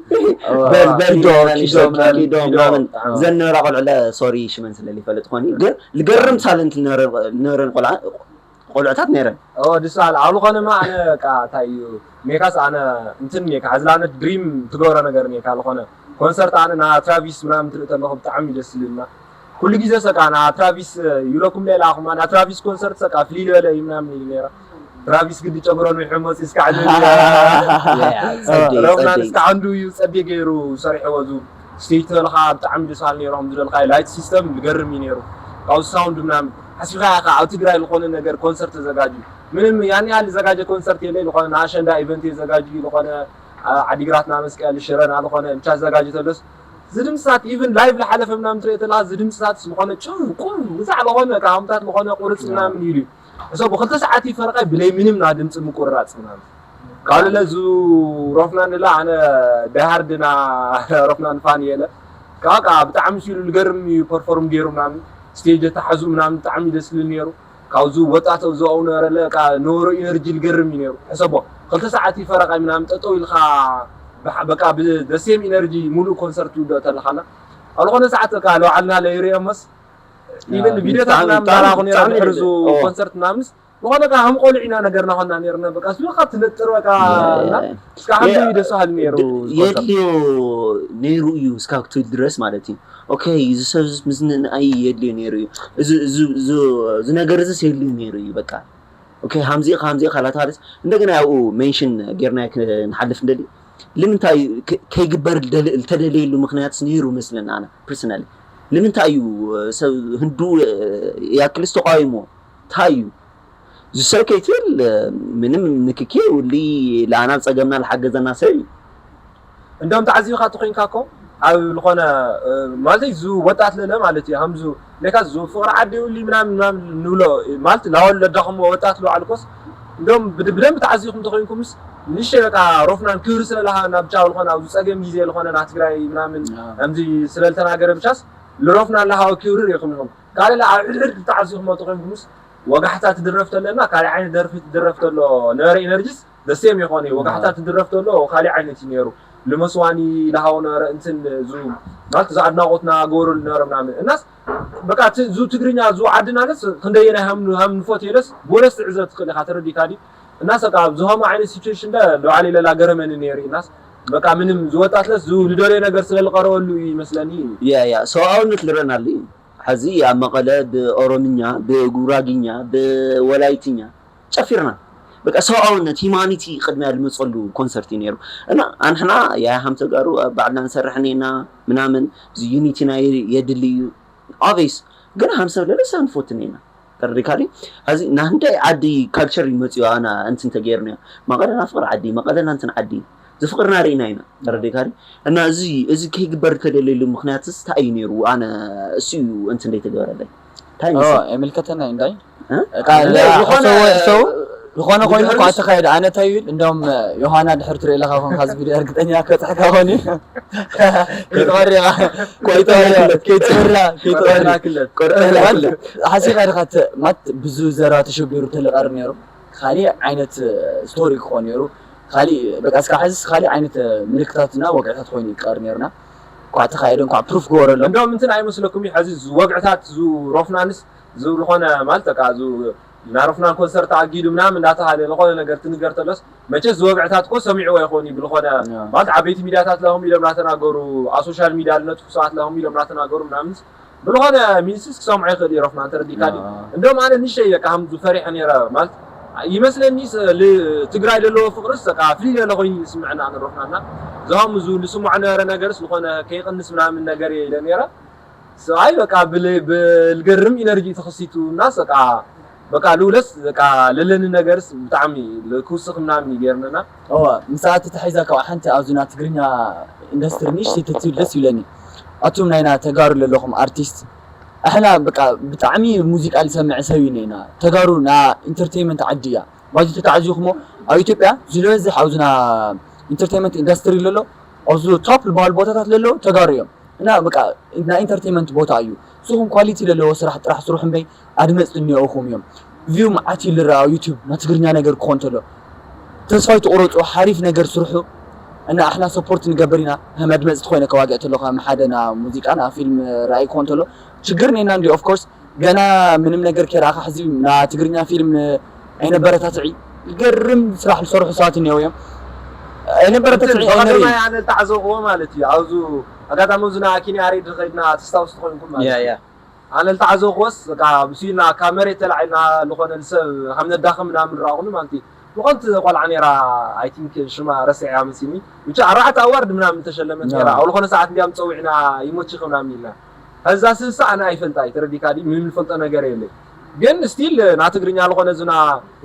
ኣዎ፣ በል በል ኪዶ፣ ይለናል፣ ኪዶ ይሸጥ ምናምን፣ ኪዶ ኪዶ፣ ምናምን ኣዎ። ዘን ነብራ ቆልዕለ ሶሪ ሽመን ስለሊ ይፈልጥ ኾኒ ግን ልገርም ታለንት ነረን ቆልዓ ቆልዕታት ነረን። ኦ ድሳል ኣብ ዝኾነማ ኣነ ቃ እንታይ እዩ ሜካስ ኣነ እንትን ሜካ ሕዝላነት ድሪም ትገብሮ ነገር ሜካ ዝኾነ ኮንሰርት ኣነ ና ትራቪስ ምናምን ትርኢ ተለኹ ብጣዕሚ ደስ ዝብልና ኩሉ ግዜ ሰቃ ና ትራቪስ ይብለኩም ሌላ ኣኹማ ና ትራቪስ ኮንሰርት ሰቃ ፍልይ ዝበለ እዩ ምናምን እዩ ነራ ትራቪስ ግዲ ጨጉሮ ንዊሑ መፂ እስካ ዕድል ጸዴ ረብናን ጸዴ እስካ ዓንዱ እዩ ጸዴ ገይሩ ሰሪሕዎ ዙ ስቴጅ ተለካ ብጣዕሚ ደስ በሃሊ ነይሮም ዝደልካ ላይት ሲስተም ዝገርም እዩ ነይሩ ካብ ሳውንድ ምናምን ሓሲብካ ኢኻ ኣብ ትግራይ ዝኾነ ነገር ኮንሰርት ተዘጋጅዩ ምንም ያን ያህል ዝዘጋጀ ኮንሰርት የለ ዝኾነ ንኣሸንዳ ኢቨንት የዘጋጅዩ ዝኾነ ዓዲግራትና መስቀል ሽረና ዝኾነ ብቻ ዘጋጅ ተለስ ዝድምፅታት ኢቭን ላይቭ ዝሓለፈ ምናምን ትሪኦ ተለካ ዝድምፅታት ዝኾነ ጭው ቁም ውፃዕ ዝኾነ ካምታት ዝኾነ ቁርፅ ምናምን ኢሉ እዩ እሶ ብክልተ ሰዓት ይፈረቃይ ብለይ ምንም ና ድምፂ ምቁርራፅ ምናምን ካልለ ዙ ሮፍናን ላ ኣነ ዳይሃርድ ና ሮፍናን ፋን የለ ካቃ ብጣዕሚ ሲሉ ዝገርም እዩ ፐርፎርም ገይሩ ምናምን ስቴጅ ተሓዙ ምናምን ብጣዕሚ ደስ ዝብል ነይሩ ካብዙ ወጣት ዝኣው ነበረለ ቃ ነበሮ ኢነርጂ ዝገርም እዩ ነይሩ ሕሰቦ ክልተ ሰዓት ይፈረቃይ ምናምን ጠጠው ኢልካ በቃ ብደሴም ኢነርጂ ሙሉእ ኮንሰርት ትውድኦ ተለካና ኣብ ዝኾነ ሰዓት ቃ ለውዓልና ለይሪኦመስ ኢቨን ቪዲዮታት ምናምን ናራኹ ነይራ ድሕርዙ ኮንሰርት ምናምንስ ዝኾነ ካ ከም ቆልዕ ኢና ነገርና ኾና ነርና በቃ ስሉካ ትነጥር በቃ እስካ ሓንቲ ደስ በሃሊ ነይሩ የድልዮ ነይሩ እዩ እስካብ ክትብል ድረስ ማለት እዩ ኦኬ እዚ ሰብ ምስ ንኣይ የድልዮ ነይሩ እዩ እዚ ነገር እዚስ የድልዮ ነይሩ እዩ በቃ ኦኬ ሃምዚ ኢኻ ሃምዚ ኢኻ ላተባለስ እንደገና ያብኡ ሜንሽን ጌርና ክንሓልፍ እንደሊ ንምንታይ ከይግበር ዝተደለየሉ ምክንያትስ ነይሩ መስለና ኣነ ፐርሰናሊ ንምንታይ እዩ ሰብ ህንዱ ያክልስ ተቃዊሞ እንታይ እዩ ዝሰብ ከይትብል ምንም ንክኪ ውሊ ለኣና ብ ጸገምና ዝሓገዘና ሰብ እዩ እንደውም ተዓዚብካ ተኮይንካ እኮ ኣብ ዝኾነ ማለት እዩ ወጣት ለለ ማለት እዩ ሃምዙ ለካ ዙ ፍቅሪ ዓዲ ውሊ ምናምን ምናምን ንብሎ ማለት ላወል ለዳኹም ወጣት ለባዕልኮስ እንደውም ብደንብ ተዓዚብኩም ተኮይንኩምስ ንሽ በቃ ሮፍናን ክብሪ ስለለሃ ናብ ቻው ዝኾነ ኣብ ጸገም ግዜ ዝኾነ ና ትግራይ ምናምን ከምዚ ስለልተናገረ ብቻስ ልሮፍናን ለሃወ ክብሪ ሪኢኹም ኢኹም ካልእ ኣብ ሕድሕድ ተዓዚብኩም ተኮይንኩምስ ወጋሕታ ትድረፍ ተለና ካልእ ዓይነት ደርፊ ትድረፍ ተሎ ነበረ ኢነርጂስ ደሴም ይኾን እዩ ወጋሕታ ትድረፍ ተሎ ካልእ ዓይነት እዩ ነይሩ ልመስዋኒ ለሃው ነበረ እንትን ዙ ማለት እዛ ኣድናቆትና ገበረሉ ነበረ ምናምን እናስ በቃ ዙ ትግርኛ ዙ ዓድና ለስ ክንደየናይ ሃም ንፎት የለስ ቦለስ ትዕዘብ ትኽእል ኢኻ ተረዲካ ዲ እናስ በቃ ዝሆማ ዓይነት ሲቹዌሽን ደ ለባዕለ ለላ ገረመኒ ነይሩ እናስ በቃ ምንም ዝወጣትለስ ዙ ልደለየ ነገር ስለልቀረበሉ እዩ ይመስለኒ ያ ያ ሰብኣውነት ልረናሉ እዩ ሐዚ ኣብ መቐለ ብኦሮምኛ ብጉራግኛ ብወላይትኛ ጨፊርና በቃ ሰብኣውነት ሂማኒቲ ቅድሚያ ዝመፀሉ ኮንሰርት እዩ ነይሩ እና ኣንሕና የሃም ተጋሩ ኣብ ባዕልና ንሰርሕ ኔና ምናምን እዚ ዩኒቲና የድሊ እዩ ኦቪስ ግን ሃምሰብ ለለ ሰብ ንፎትን ኢና ተረዲካ ዲ ሐዚ ናህንዳይ ዓዲ ካልቸር ይመፅኡ ኣና እንትን ተገይርና መቐለና ፍቅሪ ዓዲ መቐለና እንትን ዓዲ ዝፍቅርና ርኢና ኢና ተረዲካ ዲ እና እዚ እዚ ከይግበር ተደለየሉ ምክንያትስ እንታይ እዩ ነይሩ ኣነ እሱ እዩ እንትን ዘይተገበረለይ እንታይ ይመስል የመልከተና እንዳይ እ? ቃል ዝኾነ- ሰው ሰው ዝኾነ ኮይኑ ብድሕሪስ- እኳ ተካይደ ኣነ እንታይ ይብል እንደውም ዮሃና ድሕር ትርኢ ኣለካ ኮንካ እዚ ቪድዮ እርግጠኛ ከጥሕካ ኾኒ ከይትቐሪ ኢኻ ከይትቐሪ ከይትቐሪ ከይትቐሪ ቆርጠና ክለት ሓሲኻ ኢኻ ተ- ማት ብዙ ዘረባ ተሸቢሩ ተለቐር ነይሩ ካሊእ ዓይነት ስቶሪ ክኾን ነይሩ ካሊእ በቃ እስካ ሕዝስ ካሊእ ዓይነት ምልክታትና ወቅዕታት ኮይኑ ይቀር ነይሩና እንኳዕ ተኻየደ እንኳዕ ፕሩፍ ገበረሎም እንደውም እንትን ኣይመስለኩም እዩ ሕዚ ወግዕታት ዙ ሮፍናንስ ዙ ዝኾነ ማለት በቃ ዙ ናሮፍናን ኮንሰርት ኣጊዱ ምናምን እንዳተሃለ ዝኾነ ነገር ትንገር ተሎስ መቸ ዝወግዕታት ኮ ሰሚዕዎ ይኾን እዩ ብዝኾነ ማለት ዓበይቲ ሚዲያታት ለኹም ኢሎም ናተናገሩ ኣብ ሶሻል ሚዲያ ልነጥፉ ሰባት ለኹም ኢሎም ናተናገሩ ምናምንስ ብዝኾነ ሚኒስትርስ ክሰምዖ ይኽእል እዩ ሮፍናን ተረዲካ ድዩ እንደውም ኣነ ንሸይ በቃ ከም ዝፈሪሐ ነይረ ማለት ይመስለኒ ትግራይ ዘለዎ ፍቅርስ በቃ ፍልይ ዝበለ ኮይኑ ይስምዐና ንሮፍናና እዞም ዙ ንስምዖ ነበረ ነገርስ ዝኾነ ከይቅንስ ምናምን ነገር እየ ኢለ ነይረ ሰብኣይ በቃ ብልገርም ኢነርጂ ተኸሲቱ እናስ በቃ በቃ ልውለስ በቃ ለለኒ ነገርስ ብጣዕሚ ክውስኽ ምናምን ይገርመና እዋ ምሳኣ ተታሒዛ ካብ ሓንቲ ኣብዙና ትግርኛ ኢንዱስትሪ ንእሽተይ ተትብል ደስ ይብለኒ ኣቱም ናይና ተጋሩ ለለኹም ኣርቲስት ኣሕና በቃ ብጣዕሚ ሙዚቃ ዝሰምዕ ሰብ ኢና ኢና ተጋሩ ና ኢንተርቴንመንት ዓዲ እያ ባጅ ተታዕዚኹሞ ኣብ ኢትዮጵያ ዝበዝሕ ኣብዙና ኢንተርቴንመንት ኢንዱስትሪ ለሎ ኣብዚ ቶፕ ዝበሃሉ ቦታታት ለሎ ተጋሩ እዮም እና በቃ ናይ ኢንተርቴንመንት ቦታ እዩ ንስኹም ኳሊቲ ለለዎ ስራሕ ጥራሕ ስሩሑ እምበይ ኣድመፅቲ እኒኦኹም እዮም ቪው መዓት እዩ ልረኣ ኣብ ዩቱብ ናይ ትግርኛ ነገር ክኾን ተሎ ተስፋ ኣይትቑረፁ፣ ሓሪፍ ነገር ስርሑ እና ኣሕና ሰፖርት ንገብር ኢና። ከም ኣድመፅቲ ኮይነ ከዋግዕ ተሎ ከም ሓደ ና ሙዚቃ ና ፊልም ራእይ ክኾን ተሎ ችግር ኔና እንዲ ኦፍኮርስ ገና ምንም ነገር ከይረኣኻ ሕዚ ና ትግርኛ ፊልም ኣይነበረታትዒ ገርም ስራሕ ዝሰርሑ ሰባት እኒአው እዮም። ኣይነበረታትዒ ብቐደማይ ኣነ ልተዓዘብክዎ ማለት እዩ። ኣብዚ ኣጋጣሚ እዚ ና ኪኒ ያሬድ ከይድና ተስታውስ ትኾይንኩም ማለት እዩ። ኣነ ልተዓዘብክዎስ በቃ ብስኢልና ካብ መሬት ተላዒልና ዝኾነ ንሰብ ከም ነዳኽም ምናምን ረኣኹኒ ማለት እዩ። ዝኾንቲ ቆልዓ ነይራ፣ ኣይ ቲንክ ሽማ ረሲዐያ መሲኒ፣ ብቻ ኣርባዕተ ኣዋርድ ምናምን ተሸለመት ነይራ። ኣብ ዝኾነ ሰዓት እንዲያም ፀዊዕና ይሞችኸ ምናምን ኢልና፣ ከዛ ስሳ ኣነ ኣይፈልጣ እዩ። ተረዲካ ድዩ? ምንም ንፈልጦ ነገር የለ። ግን ስቲል ና ትግርኛ ዝኾነ ዝና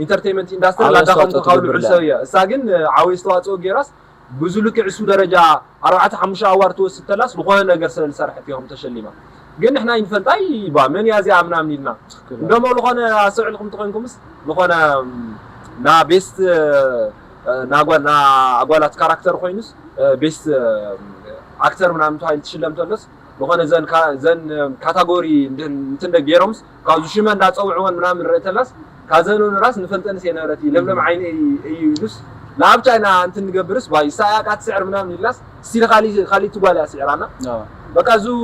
ኢንተርቴንመንት ኢንዳስትሪ ላዳኸምኩ ካብ ልዑል ሰብ እየ። እሳ ግን ዓብይ ኣስተዋፅኦ ገይራስ ብዙ ልክዕ እሱ ደረጃ ኣርባዕተ ሓሙሽተ ኣዋር ትወስድ ተላስ ዝኾነ ነገር ስለ ዝሰርሐት እዮም ተሸሊማ። ግን ንሕና ይንፈልጣ ይባ መን እያ እዚኣ ምናምን ኢልና እንደሞ ዝኾነ ኣስተውዕልኩም ተኾይንኩምስ ዝኾነ ና ቤስት ና ኣጓላት ካራክተር ኮይኑስ ቤስት ኣክተር ምናምን ተባሂሉ ትሽለም ተሎስ ዝኾነ ዘን ካታጎሪ እንትን ገይሮምስ ካብዚ ሽመ እንዳፀውዕወን ምናምን ንርኢ ተላስ ካዘኑ ንራስ ንፈልጠንስ የነበረት እዩ ለምለም ዓይኒ እዩ ኢሉስ ናብ ቻይና እንትን ንገብርስ ባይ ሳያ ቃት ስዕር ምናምን ኢላስ ስቲል ካሊ ካሊ ትጓል እያ ስዕራና በቃ ዙ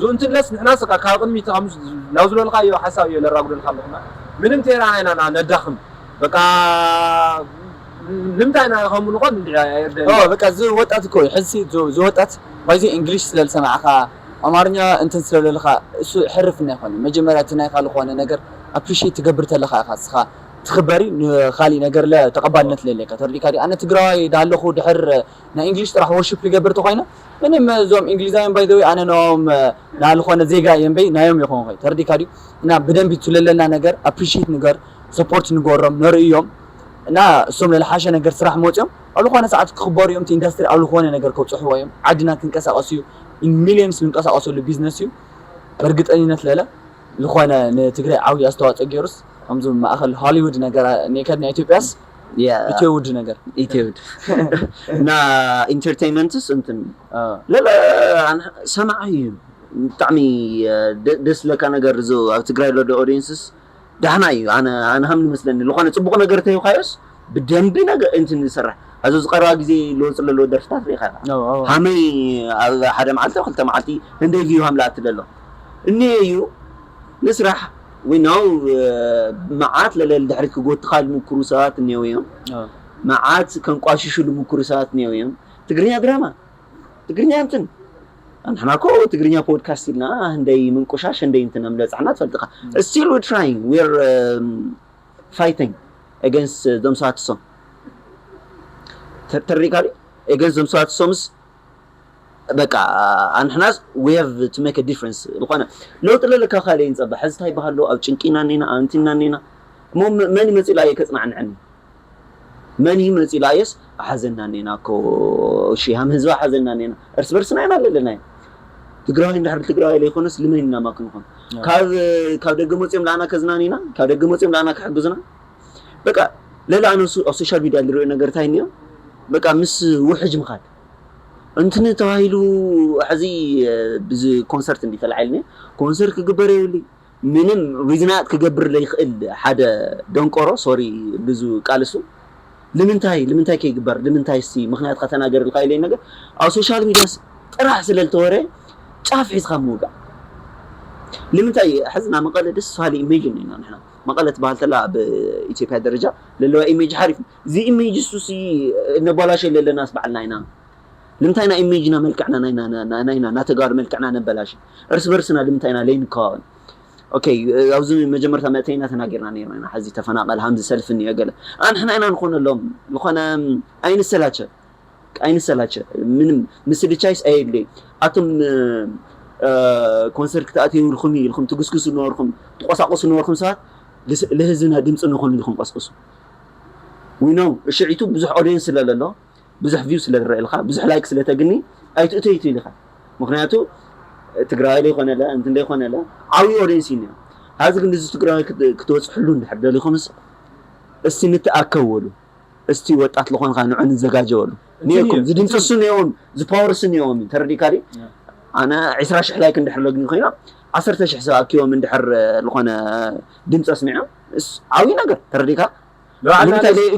ዙ እንትለስ ንሕና ስቃ ካብ ቅድሚት ናብ ዝበልካዮ ሓሳብ እየ ለራጉደልካ ኣለኹና ምንም ቴራ ናይና ነዳኽም በቃ ንምንታይ ኢና ከምኡ ንኾን እንዲ ኣየርደን በቃ እዚ ወጣት እኮ እዩ ሕዚ እዚ ወጣት ባይዚ እንግሊሽ ስለ ዝሰማዕካ ኣማርኛ እንትን ስለ ዘለካ እሱ ሕርፍ እና ይኮነ መጀመርያ እቲ ናይካ ዝኾነ ነገር ኣፕሪሺየት ትገብር ተለካ ኢካ እስካ ትክበሪ ንካሊእ ነገር ለ ተቀባልነት ለለካ ተረዲካ ድዩ ኣነ ትግራዋይ ዳለኩ ድሕር ናይ እንግሊሽ ጥራሕ ወርሺፕ ልገብር ተኮይነ ምንም እዞም እንግሊዛውያን ባይ ዘ ወይ ኣነ ነኦም ናልኾነ ዜጋ እየ እምበይ ናዮም ይኮንኮይ ተረዲካ ድዩ እና ብደንብ ትለለና ነገር ኣፕሪሺየት ንገር ሰፖርት ንገሮም ነርእዮም እና እሶም ለልሓሸ ነገር ስራሕ መፅኦም ኣብ ዝኾነ ሰዓት ክኽበሩ እዮም ኢንዱስትሪ ኣብ ዝኾነ ነገር ከብፅሕዎ እዮም ዓድና ክንቀሳቀሱ እዩ ሚሊዮንስ ልንቀሳቀሰሉ ቢዝነስ እዩ በእርግጠኝነት ለለ ዝኾነ ንትግራይ ዓብዩ ኣስተዋፅኦ ገይሩስ ከምዚ ማእኸል ሆሊውድ ነገር ኔከድ ናይ ኢትዮጵያስ ኢትዮውድ ነገር ኢትዮውድ እና ኢንተርቴንመንትስ እንትን ለለ ሰማዕ እዩ ብጣዕሚ ደስ ለካ ነገር እዚ ኣብ ትግራይ ለዶ ኦዲየንስስ ዳሕና እዩ ኣነ ኣነ ከም ዝመስለኒ ዝኾነ ፅቡቕ ነገር ተይውካዮስ ብደንቢ ነገር እንትን ዝሰርሕ ኣዚ ዝቀረባ ግዜ ለወፅ ለለዎ ደርፍታት ርኢኻ ሃመይ ኣብ ሓደ መዓልቲ ክልተ መዓልቲ ህንደይ ቪዩ ሃምላ ኣትለሎ እኒ እዩ ንስራሕ ወይ ነው መዓት ለለል ድሕሪት ክጎትኻ ልምክሩ ሰባት እኒው እዮም መዓት ከንቋሽሹ ልምክሩ ሰባት እኒው እዮም ትግርኛ ድራማ ትግርኛ እንትን ንሕና ኮ ትግርኛ ፖድካስት ኢልና ህንደይ ምንቁሻሽ ህንደይ እንትን ኣምለፃሕና ትፈልጥካ still we trying we're fighting against them ሰዋትሶም ተሪካ against them ሰዋትሶምስ በቃ ኣንሕናስ we have to make a difference ዝኾነ ለውጢ ለለካ ካልእ ይንፀባ ሕዚ እንታይ ይበሃሎ ኣብ ጭንቂና ኔና ኣንቲና ኔና እሞ መን ይመፅእ ኢላ እየ ከፅናዕንዐኒ መን እዩ መፂኡ ኢላ እየስ ኣሓዘና ኔና እኮ እሺ ሃም ህዝቢ ኣሓዘና ኔና እርስ በርስና ኢና ኣለለና ትግራዋይ እንድሕር ትግራዋይ ለይኮነስ ልመን ኢና ማ ክንኾን ካብ ካብ ደገ መፅኦም ላና ከዝናኒና ካብ ደገ መፅኦም ላና ክሕግዙና በቃ ለላ ኣነሱ ኣብ ሶሻል ሚድያ ዝሪኦ ነገር እንታይ እኒኦ በቃ ምስ ውሕጅ ምኻድ እንትኒ ተባሂሉ ሕዚ ብዚ ኮንሰርት እንዲ ተላዒልኒ ኮንሰርት ክግበር የብሉ ምንም ሪዝናት ክገብር ዘይክእል ሓደ ደንቆሮ ሶሪ ብዙ ቃልሱ ንምንታይ ንምንታይ ከይግበር ንምንታይ ሲ ምክንያት ከተናገር ኢልካ ኢለ ነገር ኣብ ሶሻል ሚዲያ ጥራሕ ስለ ዝተወረ ጫፍ ሒዝካ ምውጋእ ንምንታይ ሕዝና መቐለ ደስ ባሃሊ ኢሜጅ እኒና ንሕና መቐለ ትበሃል ተላ ኣብ ኢትዮጵያ ደረጃ ለለዋ ኢሜጅ ሓሪፍ እዚ ኢሜጅ እሱ ሲ እነበላሸ ለለናስ ባዕልና ኢና ንምንታይ ኢና ኢሜጅና መልክዕና ናይና ናተጋሩ መልክዕና ነበላሽ እርስ በርስና ንምንታይ ኢና ለይንከባበል ኦኬ ኣብዚ መጀመርታ መእተይና ተናጊርና ነርና ኢና ሕዚ ተፈናቀል ሃምዚ ሰልፍ እኒኦ ገለ ኣንሕና ኢና ንኾነሎም ዝኾነ ኣይንሰላቸ ኣይንሰላቸ ምንም ምስልቻይስ ኣየድልየ ኣቶም ኮንሰርት ክትኣትዩ ኢልኩም ኢልኩም ትግስግሱ ነበርኩም ትቆሳቆሱ ነበርኩም ሰባት ለህዝብና ድምፂ ንኾኑ ኢልኩም ቀስቅሱ ዊኖ ሽዒቱ ብዙሕ ኦዲየንስ ስለለሎ ብዙሕ ቪው ስለ ዝረአልካ ብዙሕ ላይክ ስለ ተግኒ ኣይትእተይቱ ኢልካ ምክንያቱ ትግራይ ዘይኮነለ እንትን ዘይኮነለ ዓብዪ ኦዲየንስ እዩ ሐዚ ግን እዚ ትግራይ ክትበፅሕሉ እንድሕር ደሊኹምስ እስቲ ንተኣከብ በሉ እስቲ ወጣት ዝኾንካ ንዑ ንዘጋጀወሉ ኒኩም ዝድምፅሱ ኒኦም ዝፓወርስ ኒኦም ተረዲካ ኣነ ዕስራ ሽሕ ላይክ እንድሕር ለግኒ ኮይና ዓሰርተ ሽሕ ሰብ ኣኪቦም እንድሕር ዝኾነ ድምፂ ኣስሚዖም ዓብዪ ነገር ተረዲካ ለባዕልና ለስ-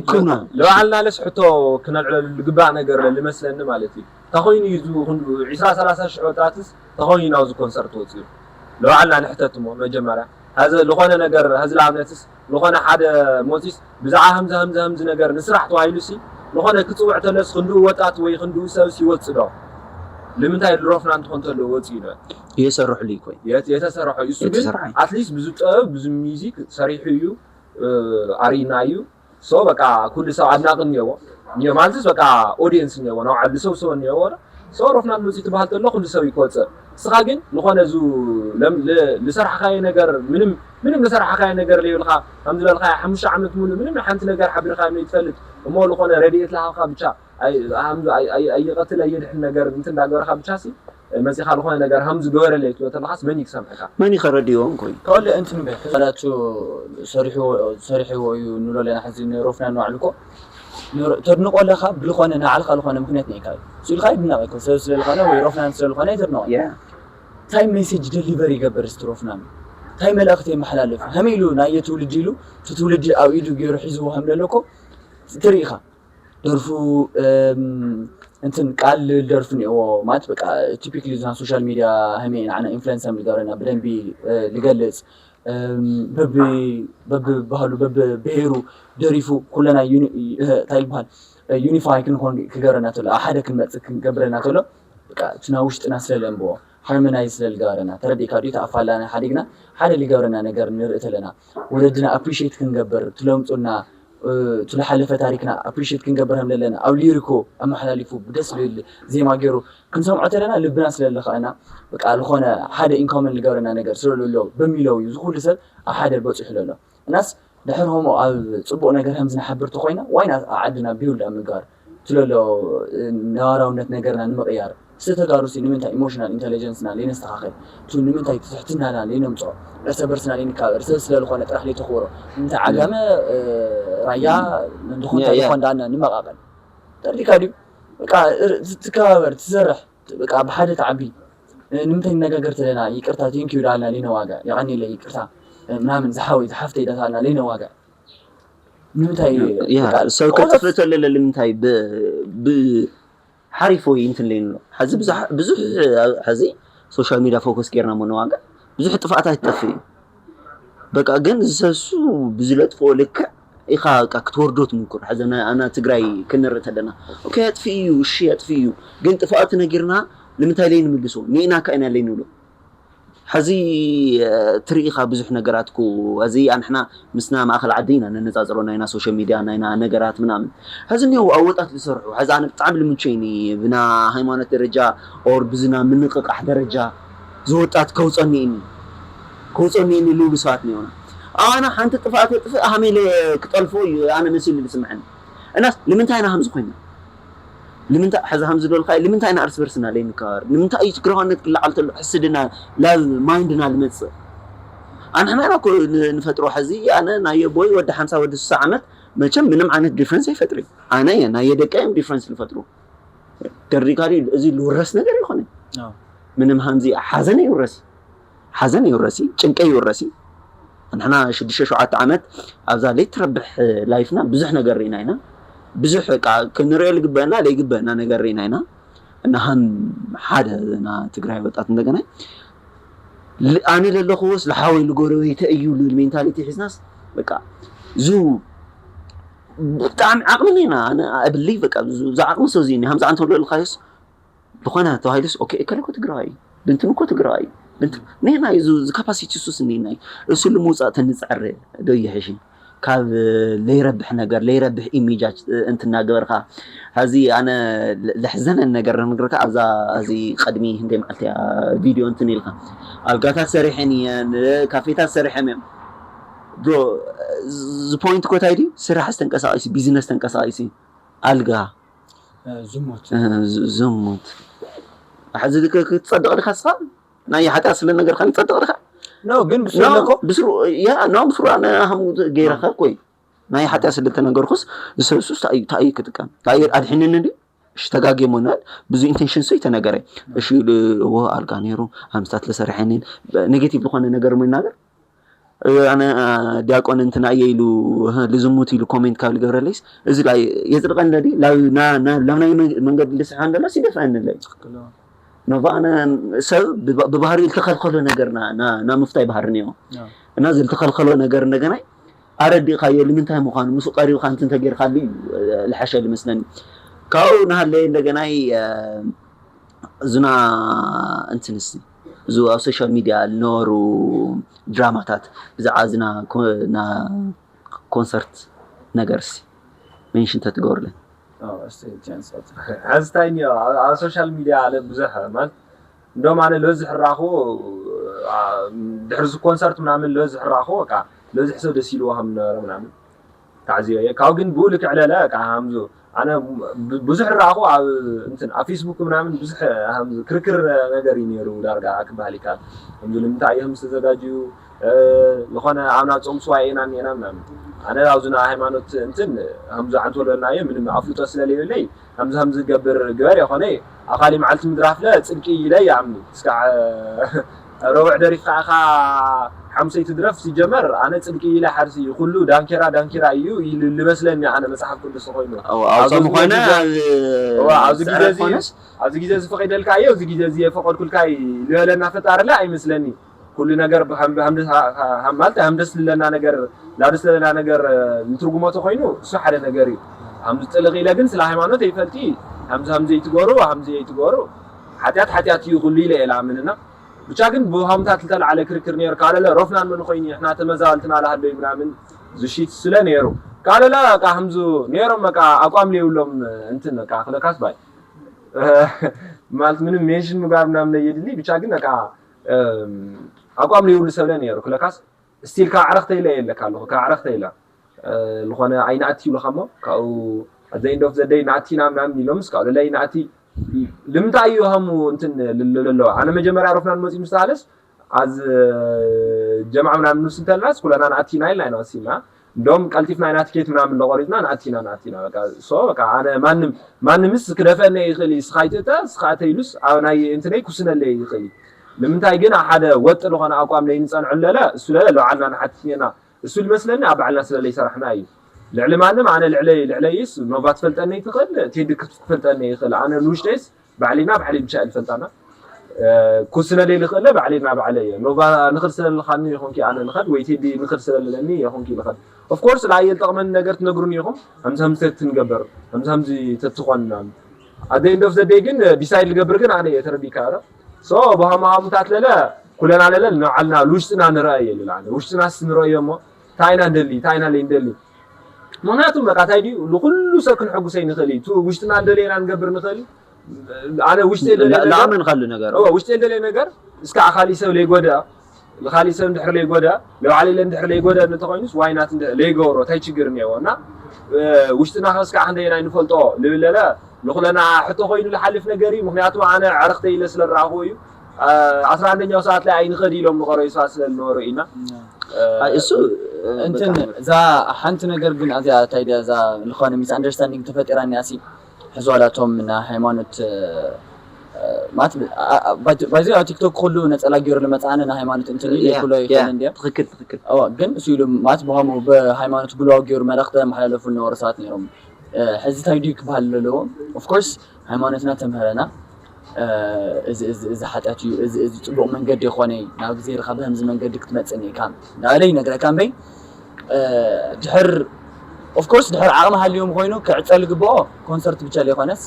ለባዕልና ለስ ሕቶ ክነልዕለሉ ዝግባእ ነገር ዝመስለኒ ማለት እዩ። ተኾይኑ እዩ እዚ ክንዱ ዕስራ ሰላሳ ሽሕ ወጣትስ ተኾይኑ ናብዚ ኮንሰርት ወፂኡ? ለባዕልና ንሕተት እሞ መጀመርያ ሀዚ ዝኾነ ነገር ሀዚ ለኣብነትስ ዝኾነ ሓደ ሞፂስ ብዛዕባ ሀምዚ ሀምዚ ሀምዚ ነገር ንስራሕ ተባሂሉ ሲ ዝኾነ ክፅውዕ ተለስ ክንድኡ ወጣት ወይ ክንድኡ ሰብስ ይወፅእ ዶ? ንምንታይ ልሮፍና እንትኾን ተሎ ወፂኡ ዶ? እየሰርሕሉ እዩ ኮይን የት- የተሰራሑ እሱ ግን የተሰራሑ። At least ብዙ ጥበብ ብዙ ሚዚክ ሰሪሑ እዩ። ኣሪና እዩ። So በቃ ኩሉ ሰብ ኣድናቂ እኒአዎ እኒኦ ማለትስ በቃ ኦዲየንስ እኒአዎ ናብ ዓዲ ሰብ ሰብ እኒአዎ። So ሮፍናን መፂኡ ትበሃል ተሎ ኩሉ ሰብ ይኮፀ እስኻ ግን ዝኾነ ዙ ዝሰርሓኻዮ ነገር ምንም ምንም ዝሰርሓኻዮ ነገር ለይብልካ ከም ዝበልካ ሓሙሽተ ዓመት ሙሉ ምንም ሓንቲ ነገር ሓቢርካ ዘይትፈልጥ እሞ ዝኾነ ረድኤት ለሃብካ ብቻ ኣይቐትል ኣየድሕን ነገር እንትን እንዳገበርካ ብቻ ሲ መፂኻ ዝኾነ ነገር ሃም ዝገበረለይ ትሎ ተለኻስ መን ይክሰምዕካ? መን ይኸረድዎም ኮይ ከወለ እንትን በ ተላቱ ሰሪሕዎ እዩ ንብሎ ኣለና ሕዚ ንሮፍናን ንባዕሉ እኮ ተድንቆ ኣለካ ብልኾነ ንዓልካ ልኾነ ምክንያት ነይካ እዩ ስኢልካ ይድነቕ እኮ ሰብ ስለልኾነ ወይ ሮፍናን ስለልኾነ ይተድንቆ እንታይ ሜሴጅ ደሊቨር ይገብር እስቲ ሮፍናን እንታይ መልእክቲ የመሓላልፍ ከመይ ኢሉ ናይ የትውልዲ ኢሉ እቲ ትውልዲ ኣብ ኢዱ ገይሩ ሒዝዎ ከም ዘሎ እኮ ትርኢ ኢኻ ደርፉ እንትን ቃል ደርፉ እኒኦ ማለት በቃ ቲፒክሊ ዝና ሶሻል ሚዲያ ሀሜ ንዓና ኢንፍሉንሰር ዝገብረና ብደንቢ ልገልፅ በብባህሉ በብብሄሩ ደሪፉ ኩለና እንታይ ይበሃል ዩኒፋይ ክንኾን ክገብረና ተሎ ሓደ ክንመፅእ ክገብረና ተሎ በቃ እቲ ናብ ውሽጥና ስለለንብዎ ሃርሞናይዝ ስለልገበረና ተረዲእካ ድዩ ተኣፋላና ሓዲግና ሓደ ልገብረና ነገር ንርኢ ተለና ወለድና ኣፕሪሽት ክንገብር ትለምፁና እቲ ዝሓለፈ ታሪክና ኣፕሪሽት ክንገብር ከም ዘለና ኣብ ሊሪኮ ኣመሓላሊፉ ብደስ ዝብል ዜማ ገይሩ ክንሰምዖ ተለና ልብና ስለልኸኣና በቃ ዝኾነ ሓደ ኢንኮመን ዝገብረና ነገር ስለሎ በሚለው እዩ ዝኩሉ ሰብ ኣብ ሓደ በፂሑ ለሎ እናስ ድሕር ከምኡ ኣብ ፅቡቕ ነገር ከም ዝንሓብር ተኮይና ዋይና ኣብ ዓድና ቢውልድ ኣብ ምግባር ትለሎ ነባራውነት ነገርና ንምቕያር ዝተጋሩ ሲ ንምንታይ ኢሞሽናል ኢንተለጀንስና ለይነስተኻኸል ቱ ንምንታይ ትሕትናና ለይነምፅኦ እርሰ በርስና ለይንካበር ሰብ ስለልኾነ ጥራሕ ለይተኽብሮ ንምንታይ ዓጋመ ራያ እንድኾን እንታይ ዝኾን ዳና ንመቓቐል ተርዲካ ድዩ በቃ ትከባበር ትሰርሕ በቃ ብሓደ ተዓቢ ንምንታይ ንነጋገር ተለና ይቅርታ ቴንኪዩ ዳልና ለይነዋጋ የቐኒለ ይቅርታ ምናምን ዝሓወይ ዝሓፍተይ ዳታልና ለይነዋጋ ንምንታይ ሰብ ከጥፍእ ተለለ ንምንታይ ሓሪፍ ወይ እንትን ለይንሎ ሐዚ ብዙሕ ሐዚ ሶሻል ሚዲያ ፎከስ ጌርና ምንዋጋ ብዙሕ ጥፍኣት ኣይትጠፍእ እዩ በቃ ግን ዝሰሱ ብዝለጥፍኦ ልክዕ ኢኻ በቃ ክትወርዶ ትምኩር ሐዚ ኣና ትግራይ ክንርኢ ተለና ኦኬ ኣጥፊ እዩ እሺ ኣጥፊ እዩ ግን ጥፍኣቱ ነጊርና ንምንታይ ለይ ንምልሶ ኒእና ካ ኢና ለይ ንብሎ ሐዚ ትርኢኻ ብዙሕ ነገራት ኩ እዚ ኣንሕና ምስና ማእኸል ዓዲ ኢና ነነፃፅሮ ናይና ሶሻል ሚድያ ናይና ነገራት ምናምን ሐዚ እኒው ኣብ ወጣት ዝሰርሑ ሐዚ ኣነ ብጣዕሚ ልምቸይኒ ብና ሃይማኖት ደረጃ ኦር ብዝና ምንቕቃሕ ደረጃ ዝወጣት ከውፀኒ እኒ ከውፀኒ እኒ ልብሉ ሰባት እኒውና ኣነ ሓንቲ ጥፍኣት የጥፍእ ሃመይ ክጠልፎ እዩ ኣነ መሲሉ ዝስምዐኒ እናስ ንምንታይ ኢና ከምዚ ኮይና ንምንታይ ሕዚ ከም ዝበልካ ንምንታይ ኢና እርስ በርስና ለይንከባበር ንምንታይ እዩ ትግራዋነት ክለዓል ተሎ ሕስድና ላብ ማይንድና ዝመፅእ ኣንሕና ኢና እኮ ንፈጥሮ ሕዚ ኣነ ናይ ኣቦይ ወዲ ሓምሳ ወዲ ስሳ ዓመት መቸም ምንም ዓይነት ዲፍረንስ ኣይፈጥር ኣነ እየ ናይ የደቀ እዮም ዲፍረንስ ዝፈጥሩ ደሪካ እዚ ዝውረስ ነገር ይኮነ ምንም ሃምዚ ሓዘን ይውረስ ሓዘን ይውረሲ ጭንቀ ይውረሲ ንሕና ሽዱሽተ ሸውዓተ ዓመት ኣብዛ ለይትረብሕ ላይፍና ብዙሕ ነገር ርኢና ኢና ብዙሕ በቃ ክንሪኦ ዝግበአና ዘይግበአና ነገር ርኢና ኢና እና ሃም ሓደ ና ትግራይ ወጣት እንደገና ኣነ ዘለኽዎስ ዝሓወይ ንጎረቤተ እዩ ልብል ሜንታሊቲ ሒዝናስ በቃ ዙ ብጣዕሚ ዓቕሚ ኔና ኣነ ኣብለይ በቃ ዝዓቕሚ ሰው ዚ ሃምዚ ኣንተ ብለልካዮስ ዝኾነ ተባሂሉስ ኦኬ እከለ እኮ ትግራዋይ እዩ ብንትን እኮ ትግራዋይ እዩ ብንትን ኔና እዩ እዚ ካፓሲቲ ሱስ ኔና እዩ እሱ ልምውፃእ ተንፅዕር ዶ ይሕሽ ካብ ለይረብሕ ነገር ለይረብሕ ኢሜጃት እንትናገበርካ ሀዚ ኣነ ለሕዘነን ነገር ነግርካ ኣብዛ ዚ ቀድሚ ህንደይ መዓልቲ ያ ቪድዮ እንትን ኢልካ ኣልጋታት ሰሪሐን እየን ካፌታት ሰሪሐም እዮም ብሮ ዝፖይንት ኮታይ ድዩ ስራሕ ዝተንቀሳቀሲ ቢዝነስ ተንቀሳቀሲ ኣልጋ ዝሙት ዝሙት ሕዚ ክትፀድቕ ዲኻ ስኻ ናይ ሓጢኣት ስለ ነገርካ ንፀድቕ ዲኻ ግን ብስሩ ያ ኖ ብስሩ ኣነ ሃሙ ገይረኻ ኮይ ናይ ሓጢኣት ስለ ተነገርኩስ ዝሰብሱስ ታእዩ ክጥቀም ታእዩ ኣድሒንኒ ድዩ እሺ ተጋጌሞ ንበል ብዙ ኢንቴንሽን ሰይ ተነገረ እሺ እዎ ኣልጋ ነይሩ ሃምስታት ለሰረሐኒ ኔጌቲቭ ዝኾነ ነገር ምናገር ኣነ ዲያቆን እንትና እየ ኢሉ ልዝሙት ኢሉ ኮሜንት ካብ ልገብረለይስ እዚ ላይ የጽድቀኒ ዲ ላብ ናይ መንገዲ ልስሓ እንደላ ሲደፍአኒ ለይ ኖባ ኣነ ሰብ ብባህሪ ልተኸልከሎ ነገር ና ምፍታይ ባህሪ ነዎ እና እዚ ልተኸልከሎ ነገር እንደገናይ ኣረዲእካዮ ልምንታይ ምዃኑ ምስ ቀሪብካ እንትን ተጌርካሉ እዩ ልሓሸ ልመስለኒ ካብኡ ናሃለየ እንደገናይ እዝና እንትንስ እዚ ኣብ ሶሻል ሚድያ ልነበሩ ድራማታት ብዛዕባ እዝና ኮንሰርት ነገርሲ ሜንሽን ተትገብርለን ሐዚ እንታይ እኒኦ ኣብ ሶሻል ሚድያ ኣለ ብዙሕ ማለት እንደውም ኣነ ለዚ ሕራኹ ድሕሪ ዚ ኮንሰርት ምናምን ለዚ ሕራኹ በቃ ለዚ ሕሰብ ደስ ኢልዎ ከም ነበረ ምናምን ታዕዝዮ እየ ካብ ግን ብኡ ልክዕ ለለ በቃ ሃምዙ ኣነ ብዙሕ ራእኹ ኣብ እንትን ኣብ ፌስቡክ ምናምን ብዙሕ ሃምዙ ክርክር ነገር እዩ ነይሩ ዳርጋ ክበሃል ይከኣል ከምዚ ንምንታይ እዮም ዝተዘጋጅዩ ዝኾነ ኣብ ናብ ጾም ስዋይ ኢና እኒኤና ምናምን ኣነ ኣብዚ ናይ ሃይማኖት እንትን ከምዚ ዓንት ወልበልናዮ ምንም ኣፍልጦ ስለለየብለይ ከምዚ ከምዚ ገብር ግበር የኾነ ኣብ ካሊእ መዓልቲ ምድራፍለ ጽድቂ ኢለ ይኣምኒ እስካዕ ረቡዕ ደሪፍካ ኢኻ ሓሙሰይቲ ድረፍ ሲጀመር ኣነ ጽድቂ ኢለ ሓርሲ ኩሉ ዳንኬራ ዳንኬራ እዩ ኢሉ ልመስለኒ ኣነ መጽሓፍ ቅዱስ ኮይኑ ኣብዚ ግዜ እዚ ፈቂደልካ እየ እዚ ግዜ እዚ የፈቀድኩልካ ዝበለና ፈጣርላ ኣይመስለኒ ኩሉ ነገር ማለት ሃምደስ ዝለና ነገር ናብ ደስ ዘለና ነገር ንትርጉሞ ተኮይኑ እሱ ሓደ ነገር እዩ። ሃምዚ ጥልቕ ኢለ ግን ስለ ሃይማኖት ይፈልጢ ሃምዚ ሃምዚ ይትገሩ ሃምዚ ይትገሩ ሓጢኣት ሓጢኣት እዩ ኩሉ ኢለ እየ ልኣምን እና ብቻ ግን ብሃምታት ዝተልዓለ ክርክር ነይሩ ካለለ ሮፍናን መን ኮይኑ ንሕና ተመዛበልትና ልሃለዩ ምናምን ዝሽት ስለ ነይሩ ካለለ በቃ ሃምዙ ነይሮም በቃ ኣቋም ለይብሎም እንትን በቃ ክለካስ ባይ ማለት ምንም ሜንሽን ምግባር ምናምን ለየድሊ ብቻ ግን በቃ ኣቋም ለይብሉ ሰብለ ነይሩ ክለካስ ስቲል ካብ ዕረክተ ኢለ የለካ ኣለኹ ካብ ዕረክተ ኢለ ዝኾነ ኣይናእቲ ይብሉካ እሞ ካብኡ ኣዘ ኢንድ ኦፍ ዘደይ ናእቲና ምናምን ኢሎምስ ካብኡ ለለ ኣይናእቲ ልምንታይ እዩ ሃሙ እንትን ልልሎ ኣነ መጀመርያ ሮፍናን መፂኡ ምስ ተሃለስ ኣዝ ጀምዓ ምናምን ንስ እንተልናስ ኩለና ናእቲና ኢልና ኢና ወሲና እንደውም ቀልጢፍና ኢና ትኬት ምናምን ለቆሪፅና ናእቲና ናእቲና በቃ ሶ በቃ ኣነ ማንም ማንምስ ክደፈነ ይኽእል እዩ ስኻ ይትእተ ስኻ እተ ኢሉስ ኣብ ናይ እንትነይ ኩስነለይ ይኽእል እዩ ንምንታይ ግን ሓደ ወጥ ዝኾነ ኣቋም ለይንፀንዕለለ እሱ ለለ ለውዓልና ንሓትት ኔርና እሱ ልመስለኒ ኣብ ባዕልና ስለ ለይሰራሕና እዩ ልዕሊ ማንም ኣነ ልዕለይ ልዕለይስ ኖቫ ትፈልጠኒ ትኽእል ቴዲ ክትፈልጠኒ ይኽእል ኣነ ንውሽጠይስ ባዕሊና ባዕሊ ብቻ ልፈልጣና ኩስነለይ ልኽእለ ባዕሊና ባዕለ እየ ኖቫ ንኽድ ስለልኻኒ ይኹንኪ ኣነ ንኸድ ወይ ቴዲ ንኽድ ስለልለኒ ይኹንኪ ንኸድ ኦፍኮርስ ለኣየ ልጠቕመኒ ነገር ትነግሩኒ ኢኹም ከምዚ ከምዚ ተትንገበር ከምዚ ከምዚ ተትኾንና ኣደ ኢንድ ኦፍ ዘደይ ግን ዲሳይድ ልገብር ግን ኣነ እየ ተረዲካ ዶ ሶ ብሃማሃሙታት ለለ ኩለና ለለ ንዓልና ንውሽጥና ንረአ የለ ውሽጥናስ ንረእዮ እሞ እንታይ ኢና ንደሊ እንታይ ኢና ለይ ንደሊ ምክንያቱም በቃ እንታይ ድዩ ንኩሉ ሰብ ክንሐጉሰይ ንኽእል እዩ ውሽጥና ንደለየና ንገብር ንኽእል እዩ ኣነ ውሽጠይ ለኣመን ካሉ ነገር ውሽጠይ ደለየ ነገር እስካ ካሊእ ሰብ ለይጎዳ ንካሊእ ሰብ እንድሕር ለይጎዳ ንባዕለይ ኢለ እንድሕር ለይጎዳ እንተኮይኑስ ዋይናት ለይገብሮ እንታይ ችግር እኒአዎ እና ውሽጥና ከስካ ክንደየናይ ንፈልጦ ልብለለ ንኩለና ሕቶ ኮይኑ ዝሓልፍ ነገር እዩ ምክንያቱ ኣነ ዕረክተይ ኢለ ስለረኣኽዎ እዩ ኣስራ አንደኛው ሰዓት ላይ ኣይንኸድ ኢሎም ንቆረዩ ሰባት ስለዝነበሩ ኢና እሱ እንትን እዛ ሓንቲ ነገር ግን ኣዚኣ እንታይ እዛ ዝኾነ ሚስ ኣንደርስታንዲንግ ተፈጢራ እኒኣ ሲ ሕዝዋላቶም ናይ ሃይማኖት ማለት ባይዚ ኣብ ቲክቶክ ኩሉ ነፀላ ገይሩ ልመፅኣነ ናይ ሃይማኖት እንትን ይብሎ ይኽእል እንዲያ ትክክል ትክክል ግን እሱ ኢሉ ማለት ብኸምኡ ብሃይማኖት ግልዋው ገይሩ መልእኽቲ መሓላለፉ ዝነበሩ ሰባት ነይሮም ሕዚ እንታይ ድዩ ክበሃል ዘለዎ ኦፍኮርስ ሃይማኖትና ተምህረና እዚ ሓጢኣት እዩ እዚ ፅቡቅ መንገዲ ይኮነ ናብ ግዜርካ ብከምዚ መንገዲ ክትመፅእ ኢካ እንዳበለ ይነግረካ እምበይ ድሕር ኦፍኮርስ ድሕር ዓቕሚ ሃልዮም ኮይኑ ክዕፀ ዝግብኦ ኮንሰርት ብቻ ዘይኮነስ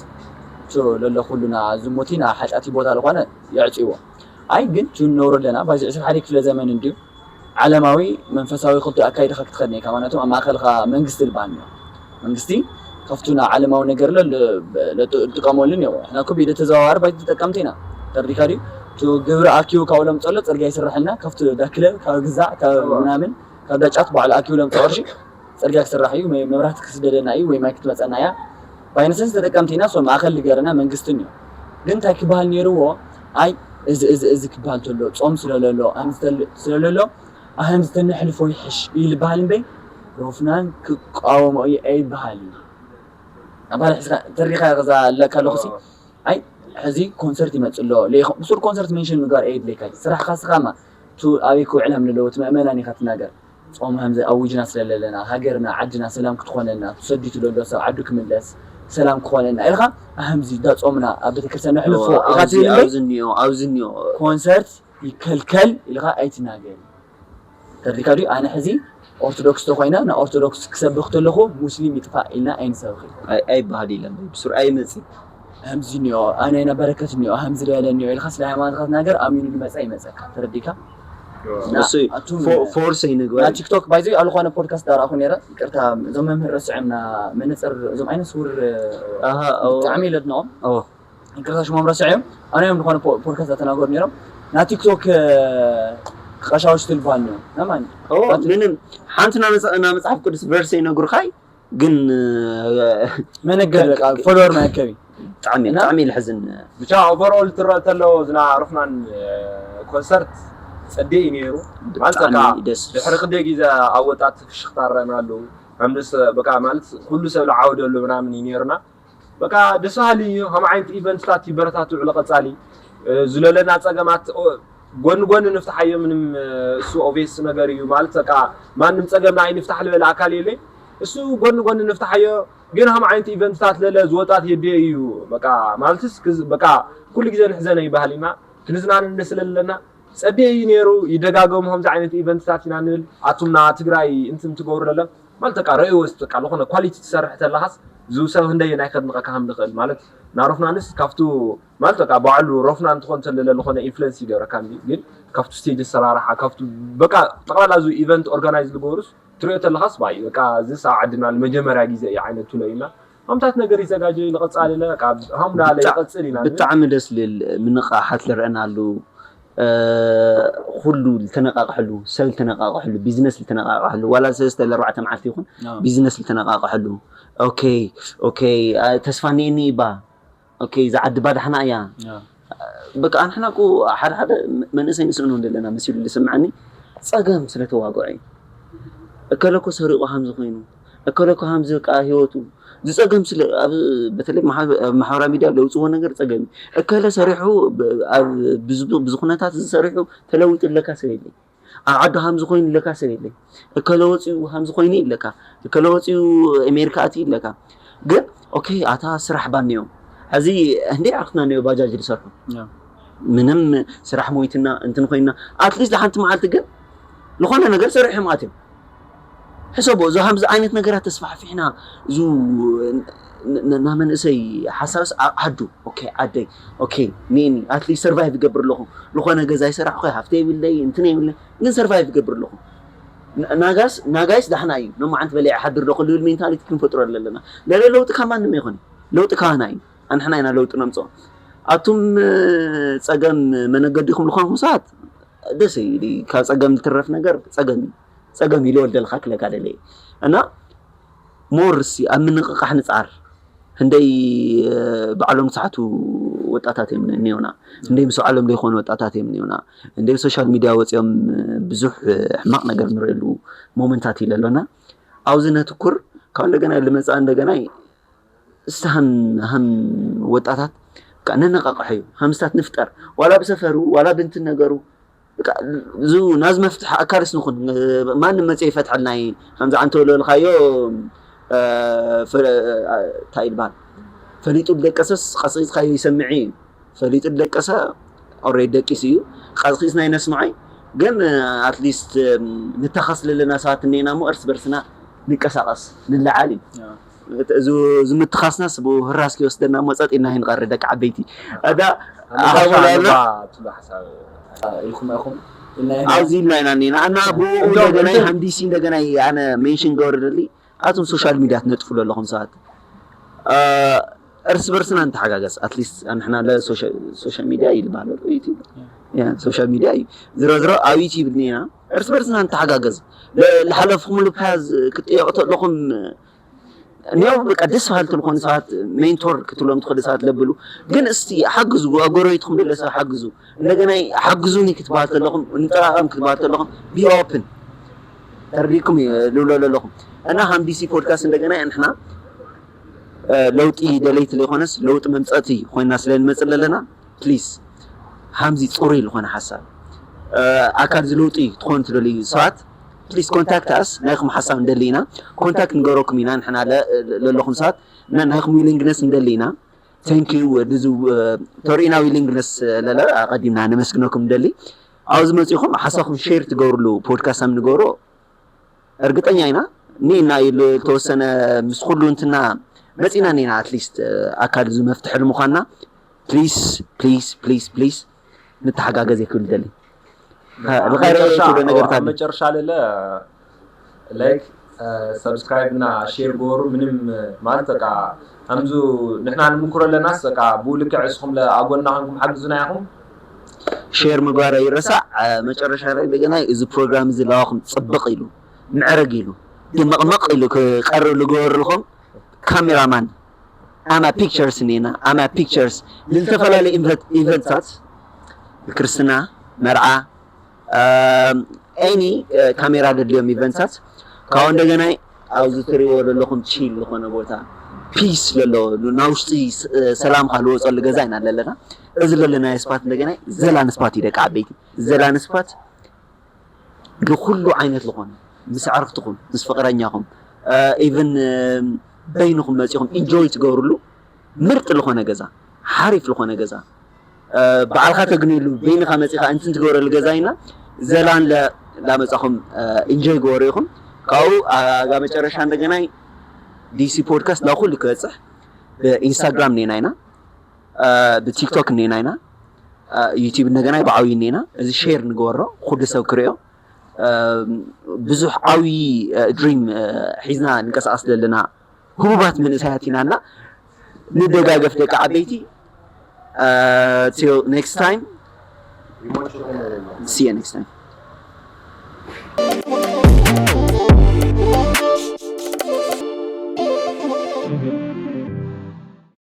ለሎ ኩሉና ዝሙቲ ና ሓጢኣት ቦታ ዝኾነ የዕፅዎ ኣይ ግን ቱ ንነብሮ ኣለና ባዚ ዕስራ ሓደ ክፍለ ዘመን እንድዩ ዓለማዊ መንፈሳዊ ክልቲኡ ኣካይድኻ ክትኸድ ነይካ ማለቱ ኣብ ማእኸልኻ መንግስቲ ዝበሃል እኒኦ መንግስቲ ካብቱ ና ዓለማዊ ነገር ለ ልጥቀመሉ እኒኦ ሕና ኩ ብኢደ ተዘዋዋሪ ባይቲ ተጠቀምቲ ኢና ተርዲካ ድዩ ቱ ግብሪ ኣኪቡ ካብኡ ለምፀሎ ፅርግያ ይስርሐልና ካብቱ ዳክለብ ካብ ግዛዕ ካብ ምናምን ካብ ዳጫት ባዕሉ ኣኪቡ ለምፀ ቅርሺ ፅርግያ ክስራሕ እዩ መብራህቲ ክስደደና እዩ ወይ ማይ ክትመፀና እያ ባይነሰንስ ተጠቀምቲ ኢና ሶ ማእኸል ልገረና መንግስቲ እኒኦ ግን እንታይ ክበሃል ነይርዎ ኣይ እዚ እዚ እዚ ክበሃል ተሎ ፆም ስለለሎ ስለለሎ ኣህም ዝተነሕልፎ ይሕሽ እዩ ዝበሃል እምበይ ሮፍናን ክቃወሞ እዩ ኣይበሃል እዩ ኣባል ሕዝካ ተሪካ ገዛ ኣለካ ኣለኹ ሲ ኣይ ሕዚ ኮንሰርት ይመፅእ ኣሎ ብሱር ኮንሰርት ሜንሽን ምግባር እየ ድሌካ ስራሕካ ስኻማ ቱ ኣበይ ክውዕል ከም ዘለዎ እቲ ምእመናን ኢኻ ትናገር። ጾም ከምዚ ኣዊጅና ስለ ዘለና፣ ሃገርና ዓድና ሰላም ክትኾነልና፣ ተሰዲቱ ዘሎ ሰብ ዓዱ ክምለስ፣ ሰላም ክኾነልና ኢልካ፣ ከምዚ እንዳ ጾምና ኣብ ቤተክርስትያን ነሕልፎ ኢኻ ትብል እምበር፣ ኣብዚ እኒኦ ኣብዚ እኒኦ ኮንሰርት ይከልከል ኢልካ ኣይትናገር። ተረዲካ ድዩ? ኣነ ሕዚ ኦርቶዶክስ ተኾይነ ንኦርቶዶክስ ክሰብኽ ተለኹ ሙስሊም ይጥፋእ ኢልና ኣይንሰብኽን። ኣይ- ኣይበሃል ኢለን ብሱር ኣይመፅእ። ከምዚ እኒኦ ኣነ ኢና በረከት እኒኦ ከምዚ ዝበለ እኒኦ ኢልካ ስለ ሃይማኖትካ ትናገር ኣሚኑ ዝመፀ ይመፀካ። ተረዲካ? እሱ ፎርስ ኣይንግበር። ቲክቶክ ባይዘ ኣብ ዝኾነ ፖድካስት ዳረኣኹ ነረ። ይቅርታ፣ እዞም መምህር ረስዖም ና መነፅር እዞም ዓይነት ስውር ኣሃ፣ ኦ፣ ብጣዕሚ ኢለ ድንቆም። ኦ። ይቅርታ፣ ሽሞም ረስዐዮም። ኣነ እዮም ዝኾነ ፖ- ፖድካስት ኣተናገሩ ነሮም። ና ቲክቶክ ቀሻዎች ትልባል ነው ናማን ኦ፣ ምንም ሓንቲ ናይ መጽ- ናይ መጽሓፍ ቅዱስ ቨርስ ይነግሩኻይ ግን መነገድ በቃ ፎሎወር መአከቢ። ብጣዕሚ እና- ብጣዕሚ ልሕዝን። ብቻ ኦቨርኦል ትረአ ተሎ ዝና ሩፍናን ኮንሰርት ጸዴ እዩ ነይሩ። ማለት በቃ ብጣዕሚ ደስ ድሕሪ ክደ ግዜ ኣብ ወጣት ፍሽኽታ ረኣና ኣለዉ። ከምስ በቃ ማለት ኩሉ ሰብ ልዓወደሉ ምናምን እዩ ነይሩና። በቃ ደስ በሃሊ እዩ። ከም ዓይነት ኢቨንትታት ይበረታትዑ ለቐጻሊ። እ፣ ዝለለና ጸገማት ኦ፣ ጎን ጎን ንፍትሓዮ። ምንም እ፣ እሱ ኦብቪየስ ነገር እዩ። ማለት በቃ ማንም ጸገምና ኣይንፍታሕ ልበለ ኣካል የለይ። እሱ ጎን ጎን ንፍትሓዮ። ግን ከም ዓይነት ኢቨንትታት ለለ ዝወጣት የድየ እዩ። በቃ ማለትስ ክዝ- በቃ ኩሉ ግዜ ንሕዘነ ይበሃል ኢና ክንዝናነ ስለለና ጸዴ እዩ ነይሩ። ይደጋገሙ ከምዚ ዓይነት ኢቨንትታት ኢና ንብል። ኣቱም ና ትግራይ እንትን ትገብሩ ለለ ማለት በቃ ረእይዎ በቃ ዝኾነ ኳሊቲ ትሰርሕ ተለኻስ ዝብ ሰብ ህንደየ ናይ ከድንቐካ ከም ንኽእል ማለት ናሮፍናንስ ካብቱ ማለት በቃ ባዕሉ ሮፍና እንትኾን ተለለ ዝኾነ ኢንፍሉንስ ይገብረካ እንዲ ግን ካብቱ ስቴጅ ኣሰራርሓ ካብቱ በቃ ጠቕላላ እዚ ኢቨንት ኦርጋናይዝ ዝገብሩስ ትሪኦ ተለኻስ ባይ በቃ እዚ ሰ ዓድና መጀመርያ ግዜ እዩ ዓይነት ትብሎ ኢና። ሃምታት ነገር ይዘጋጀ ንቐጻሊ ለ በቃ ሃምዳ ለ ይቐጽል ኢና ንብል። ብጣዕሚ ደስ ልል ምንቕቓሓት ልረአናሉ። እ፣ ኩሉ ልተነቃቅሐሉ ሰብ ልተነቃቅሐሉ ቢዝነስ ልተነቃቅሐሉ ዋላ ሰለስተ ለኣርባዕተ መዓልቲ ይኹን ቢዝነስ ልተነቃቅሐሉ። ኦኬ ኦኬ፣ አ፣ ተስፋ እኒኤኒ ይባ። ኦኬ፣ እዛ ዓዲ ባዳሕና እያ። በቃ ንሕና እኮ ሓደ ሓደ መንእሰይ ንስእኖ እንደለና መሲሉ ዝስምዓኒ ጸገም ስለ ተዋግዖ እዩ። እከለ እኮ ሰሪቑ ሃምዚ ኮይኑ፣ እከለ እኮ ሃምዚ በቃ ህይወቱ ዝጸገም ስለ ኣብ በተለይ መሓ- ኣብ ማሕበራዊ ሚድያ ለውፅዎ ነገር ጸገም እዩ። እከለ ሰሪሑ ብ- ኣብ ብዙ ብዙ ኩነታት እዚ ሰሪሑ ተለዊጡ ኣለካ ሰብ የለይ። ኣብ ዓዱ ሃምዚ ኮይኑ ኣለካ ሰብ የለይ። እከለ ወፂኡ ሃምዚ ኮይኑ ኣለካ። እከለ ወፂኡ ኣሜሪካ ኣትዩ ኣለካ። ግን ኦኬ ኣታ ስራሕ ባንዮም ሕዚ እንደ ዓርክትና ነዮ ባጃጅ ዝሰርሑ ምንም ስራሕ ሞይትና እንትን ኮይና ኣትሊስት ሓንቲ መዓልቲ ግን ዝኾነ ነገር ሰሪሖም ኣትዮም ሕሰቦ እዚ ከምዚ ዓይነት ነገራት ተስፋሕፊሕና እዚ ን- ን- ና መንእሰይ ሓሳብስ ኣ- ዓዱ ኦኬ ዓደይ ኦኬ ኒኒ ኣትሊስት ሰርቫይቭ ይገብር ኣለኹ ዝኾነ ገዛ ይሰራሕኹ ሃፍተ የብለይ እንትን የብለይ ግን ሰርቫይቭ ይገብር ኣለኹ ን- ናጋስ ናጋይስ ዳሕና እዩ ኖማዓንቲ በሊዐ ሓድር ዶ ክልብል ሜንታሊቲ ክንፈጥሮ ኣለና ለለ ለውጢ ካብ ማንም ኣይኮነ ለውጢ ካባና እዩ ኣንሕና ኢና ለውጢ ነምፅኦ ኣቱም እ፣ ፀገም መነገዲኹም ዝኾንኩም ሰባት ደስ እዩ ካብ ፀገም ዝትረፍ ነገር ፀገም እዩ ፀገም እዩ ልወልደልካ ክለካ ደለ እና ሞር ሲ ኣብ ምንቕቃሕ ንፃር ህንደይ እ፣ ባዕሎም ዝሰሓቱ ወጣታት እዮም እኒኦና ህንደይ ምስ ባዕሎም ዘይኮኑ ወጣታት እዮም እኒኦና ህንደይ ሶሻል ሚድያ ወፂኦም እ፣ ብዙሕ እ፣ ሕማቕ ነገር ንርእየሉ ሞመንታት ኢለ ኣሎና ኣብዚ ነትኩር ካብ እንደገና ልመፃ እንደገና እስቲ ሃም ሃም ወጣታት በቃ ነነቃቅሖ እዩ ሃምስታት ንፍጠር ዋላ ብሰፈሩ ዋላ ብንትን ነገሩ በቃ ዙ ናዝ መፍትሒ ኣካልስ ንኹን ማንም መፅእ ይፈትሐልና እዩ ከምዚ ዓንተ ለልካዮ እንታይ ይበሃል ፈሊጡ ዝደቀሰስ ቀስቂስካዮ ይሰምዕ እዩ ፈሊጡ ዝደቀሰ ኦሬድ ደቂስ እዩ ቀስቂስና ይነስምዖ ግን ኣትሊስት ንተኻስ ለለና ሰባት እኒና እሞ እርስ በርስና ንቀሳቀስ ንለዓል እዩ ዝምትኻስናስ ብኡ ህራስ ክወስደና እሞ ጸጥ ኢልና ይንቐሪ ደቂ ዓበይቲ እዳ ኣሃወላና ኢልኩም ኢኹም ኣብዚ ኢልና ኢና እኒና እና ብኡ እንደገና ሃምዲሲ እንደገና ኣነ ሜንሽን ገበርደሊ ኣቱም ሶሻል ሚድያ ትነጥፉ ዘለኹም ሰባት እርስ በርስና ንተሓጋገዝ ኣትሊስት ንሕና ለ ሶሻል ሚድያ እዩ ዝበሃል ዩቲብ ሶሻል ሚድያ እዩ ዝሮ ዝሮ ኣብ ዩቲብ እኒና እርስ በርስና ንተሓጋገዝ ዝሓለፍኩምሉ ፓዝ ክትጥየቁ ተለኹም እኒያው በቃ ደስ በሃልቲ ዝኾኑ ሰባት ሜንቶር ክትብሎም ትኽእል ሰባት ለብሉ ግን እስቲ ሓግዙ ኣብ ጎረቤትኩም ዘሎ ሰብ ሓግዙ እንደገና ሓግዙኒ ክትበሃል ተለኹም ንጠቃቀም ክትበሃል ተለኹም ቢ ኦፕን ተርዲኩም ልብሎ ዘለኹም እና ሃምዲሲ ፖድካስት እንደገና ንሕና ለውጢ ደለይቲ ዘይኮነስ ለውጢ መምፀእቲ ኮይና ስለ ንመፅእ ዘለና ፕሊስ ሃምዚ ፅሩይ ዝኾነ ሓሳብ ኣካል ዝለውጢ ክትኾኑ ትደልዩ ሰባት please contact us። ናይኹም ሓሳብ ንደሊ ኢና። ኮንታክት ንገረኩም ኢና ንሕና ለለኹም ሰባት እና ናይኹም ዊሊንግነስ ንደሊ ኢና። Thank you። ድዚ ተሪኢና ዊሊንግነስ ለለ ኣቐዲምና ነመስግነኩም ንደሊ። ኣብዚ መፂኹም ሓሳብኩም ሼር ትገብርሉ ፖድካስት ኣብ ንገብሮ እርግጠኛ ኢና። ኒና ኢሉ ዝተወሰነ ምስ ኩሉ እንትና መፂና ኒና ኣትሊስት ኣካል እዚ መፍትሒ ንምዃንና please please please please ንተሓጋገዝ የክብል ደሊ። ብኸይረ መጨረሻ ትብሎ ነገር ኣብ ታሊ መጨረሻ ለለ ላይክ ሰብስክራይብ እና ሼር ገበሩ። ምንም ማለት በቃ ከምዙ ንሕና ንምክሮ ኣለናስ በቃ ብኡ ልክዕ እስኹም ለ- ኣብ ጎና ኮንኩም ሓግዙና ኢኹም። ሼር ምግባር ኣይረሳዕ። መጨረሻ ላይ እንደገና እዚ ፕሮግራም እዚ ለዋኹም ፅብቕ ኢሉ ምዕረግ ኢሉ ድምቕምቕ ኢሉ ክቀርብ ልገበርልኹም ካሜራማን ኣማ ፒክቸርስ እኒና ኣማ ፒክቸርስ ንዝተፈላለዩ ኢቨንትታት ክርስትና፣ መርዓ፣ ኤኒ ካሜራ ደድልዮም ኢቨንትታት ካብኡ እንደገና ኣብዚ ትሪእዎ ዘለኹም ቺል ዝኾነ ቦታ ፒስ ዘለዎ ናብ ውሽጢ ሰላም ካልወፀሉ ገዛ ኢና ዘለና። እዚ ዘለናዮ ስፓት እንደገና ዘላን ስፓት እዩ ደቂ ዓበይቲ። ዘላን ስፓት ንኩሉ ዓይነት ዝኾነ ምስ ኣዕርኽትኹም ምስ ፍቕረኛኹም ኢቨን በይንኹም መፂኹም ኢንጆይ ትገብርሉ ምርጥ ዝኾነ ገዛ ሓሪፍ ዝኾነ ገዛ ባዕልኻ ተግንየሉ በይንኻ መፂኻ እንትን ትገብረሉ ገዛ ኢና። ዘላን ላመፃኹም ኢንጆይ ገበሩ ኢኹም። ካብኡ ኣጋ መጨረሻ እንደገናይ ዲሲ ፖድካስት ናብ ኩሉ ክበፅሕ ብኢንስታግራም ኔና ኢና ብቲክቶክ ኔና ኢና ዩቲብ እንደገናይ ብዓብዩ ኔና። እዚ ሼር ንገበሮ ኩሉ ሰብ ክሪኦ። ብዙሕ ዓብዪ ድሪም ሒዝና ንንቀሳቐስ ዘለና ህቡባት መንእሰያት ኢና እና ንደጋገፍ ደቂ ዓበይቲ። Till next time. See you next time.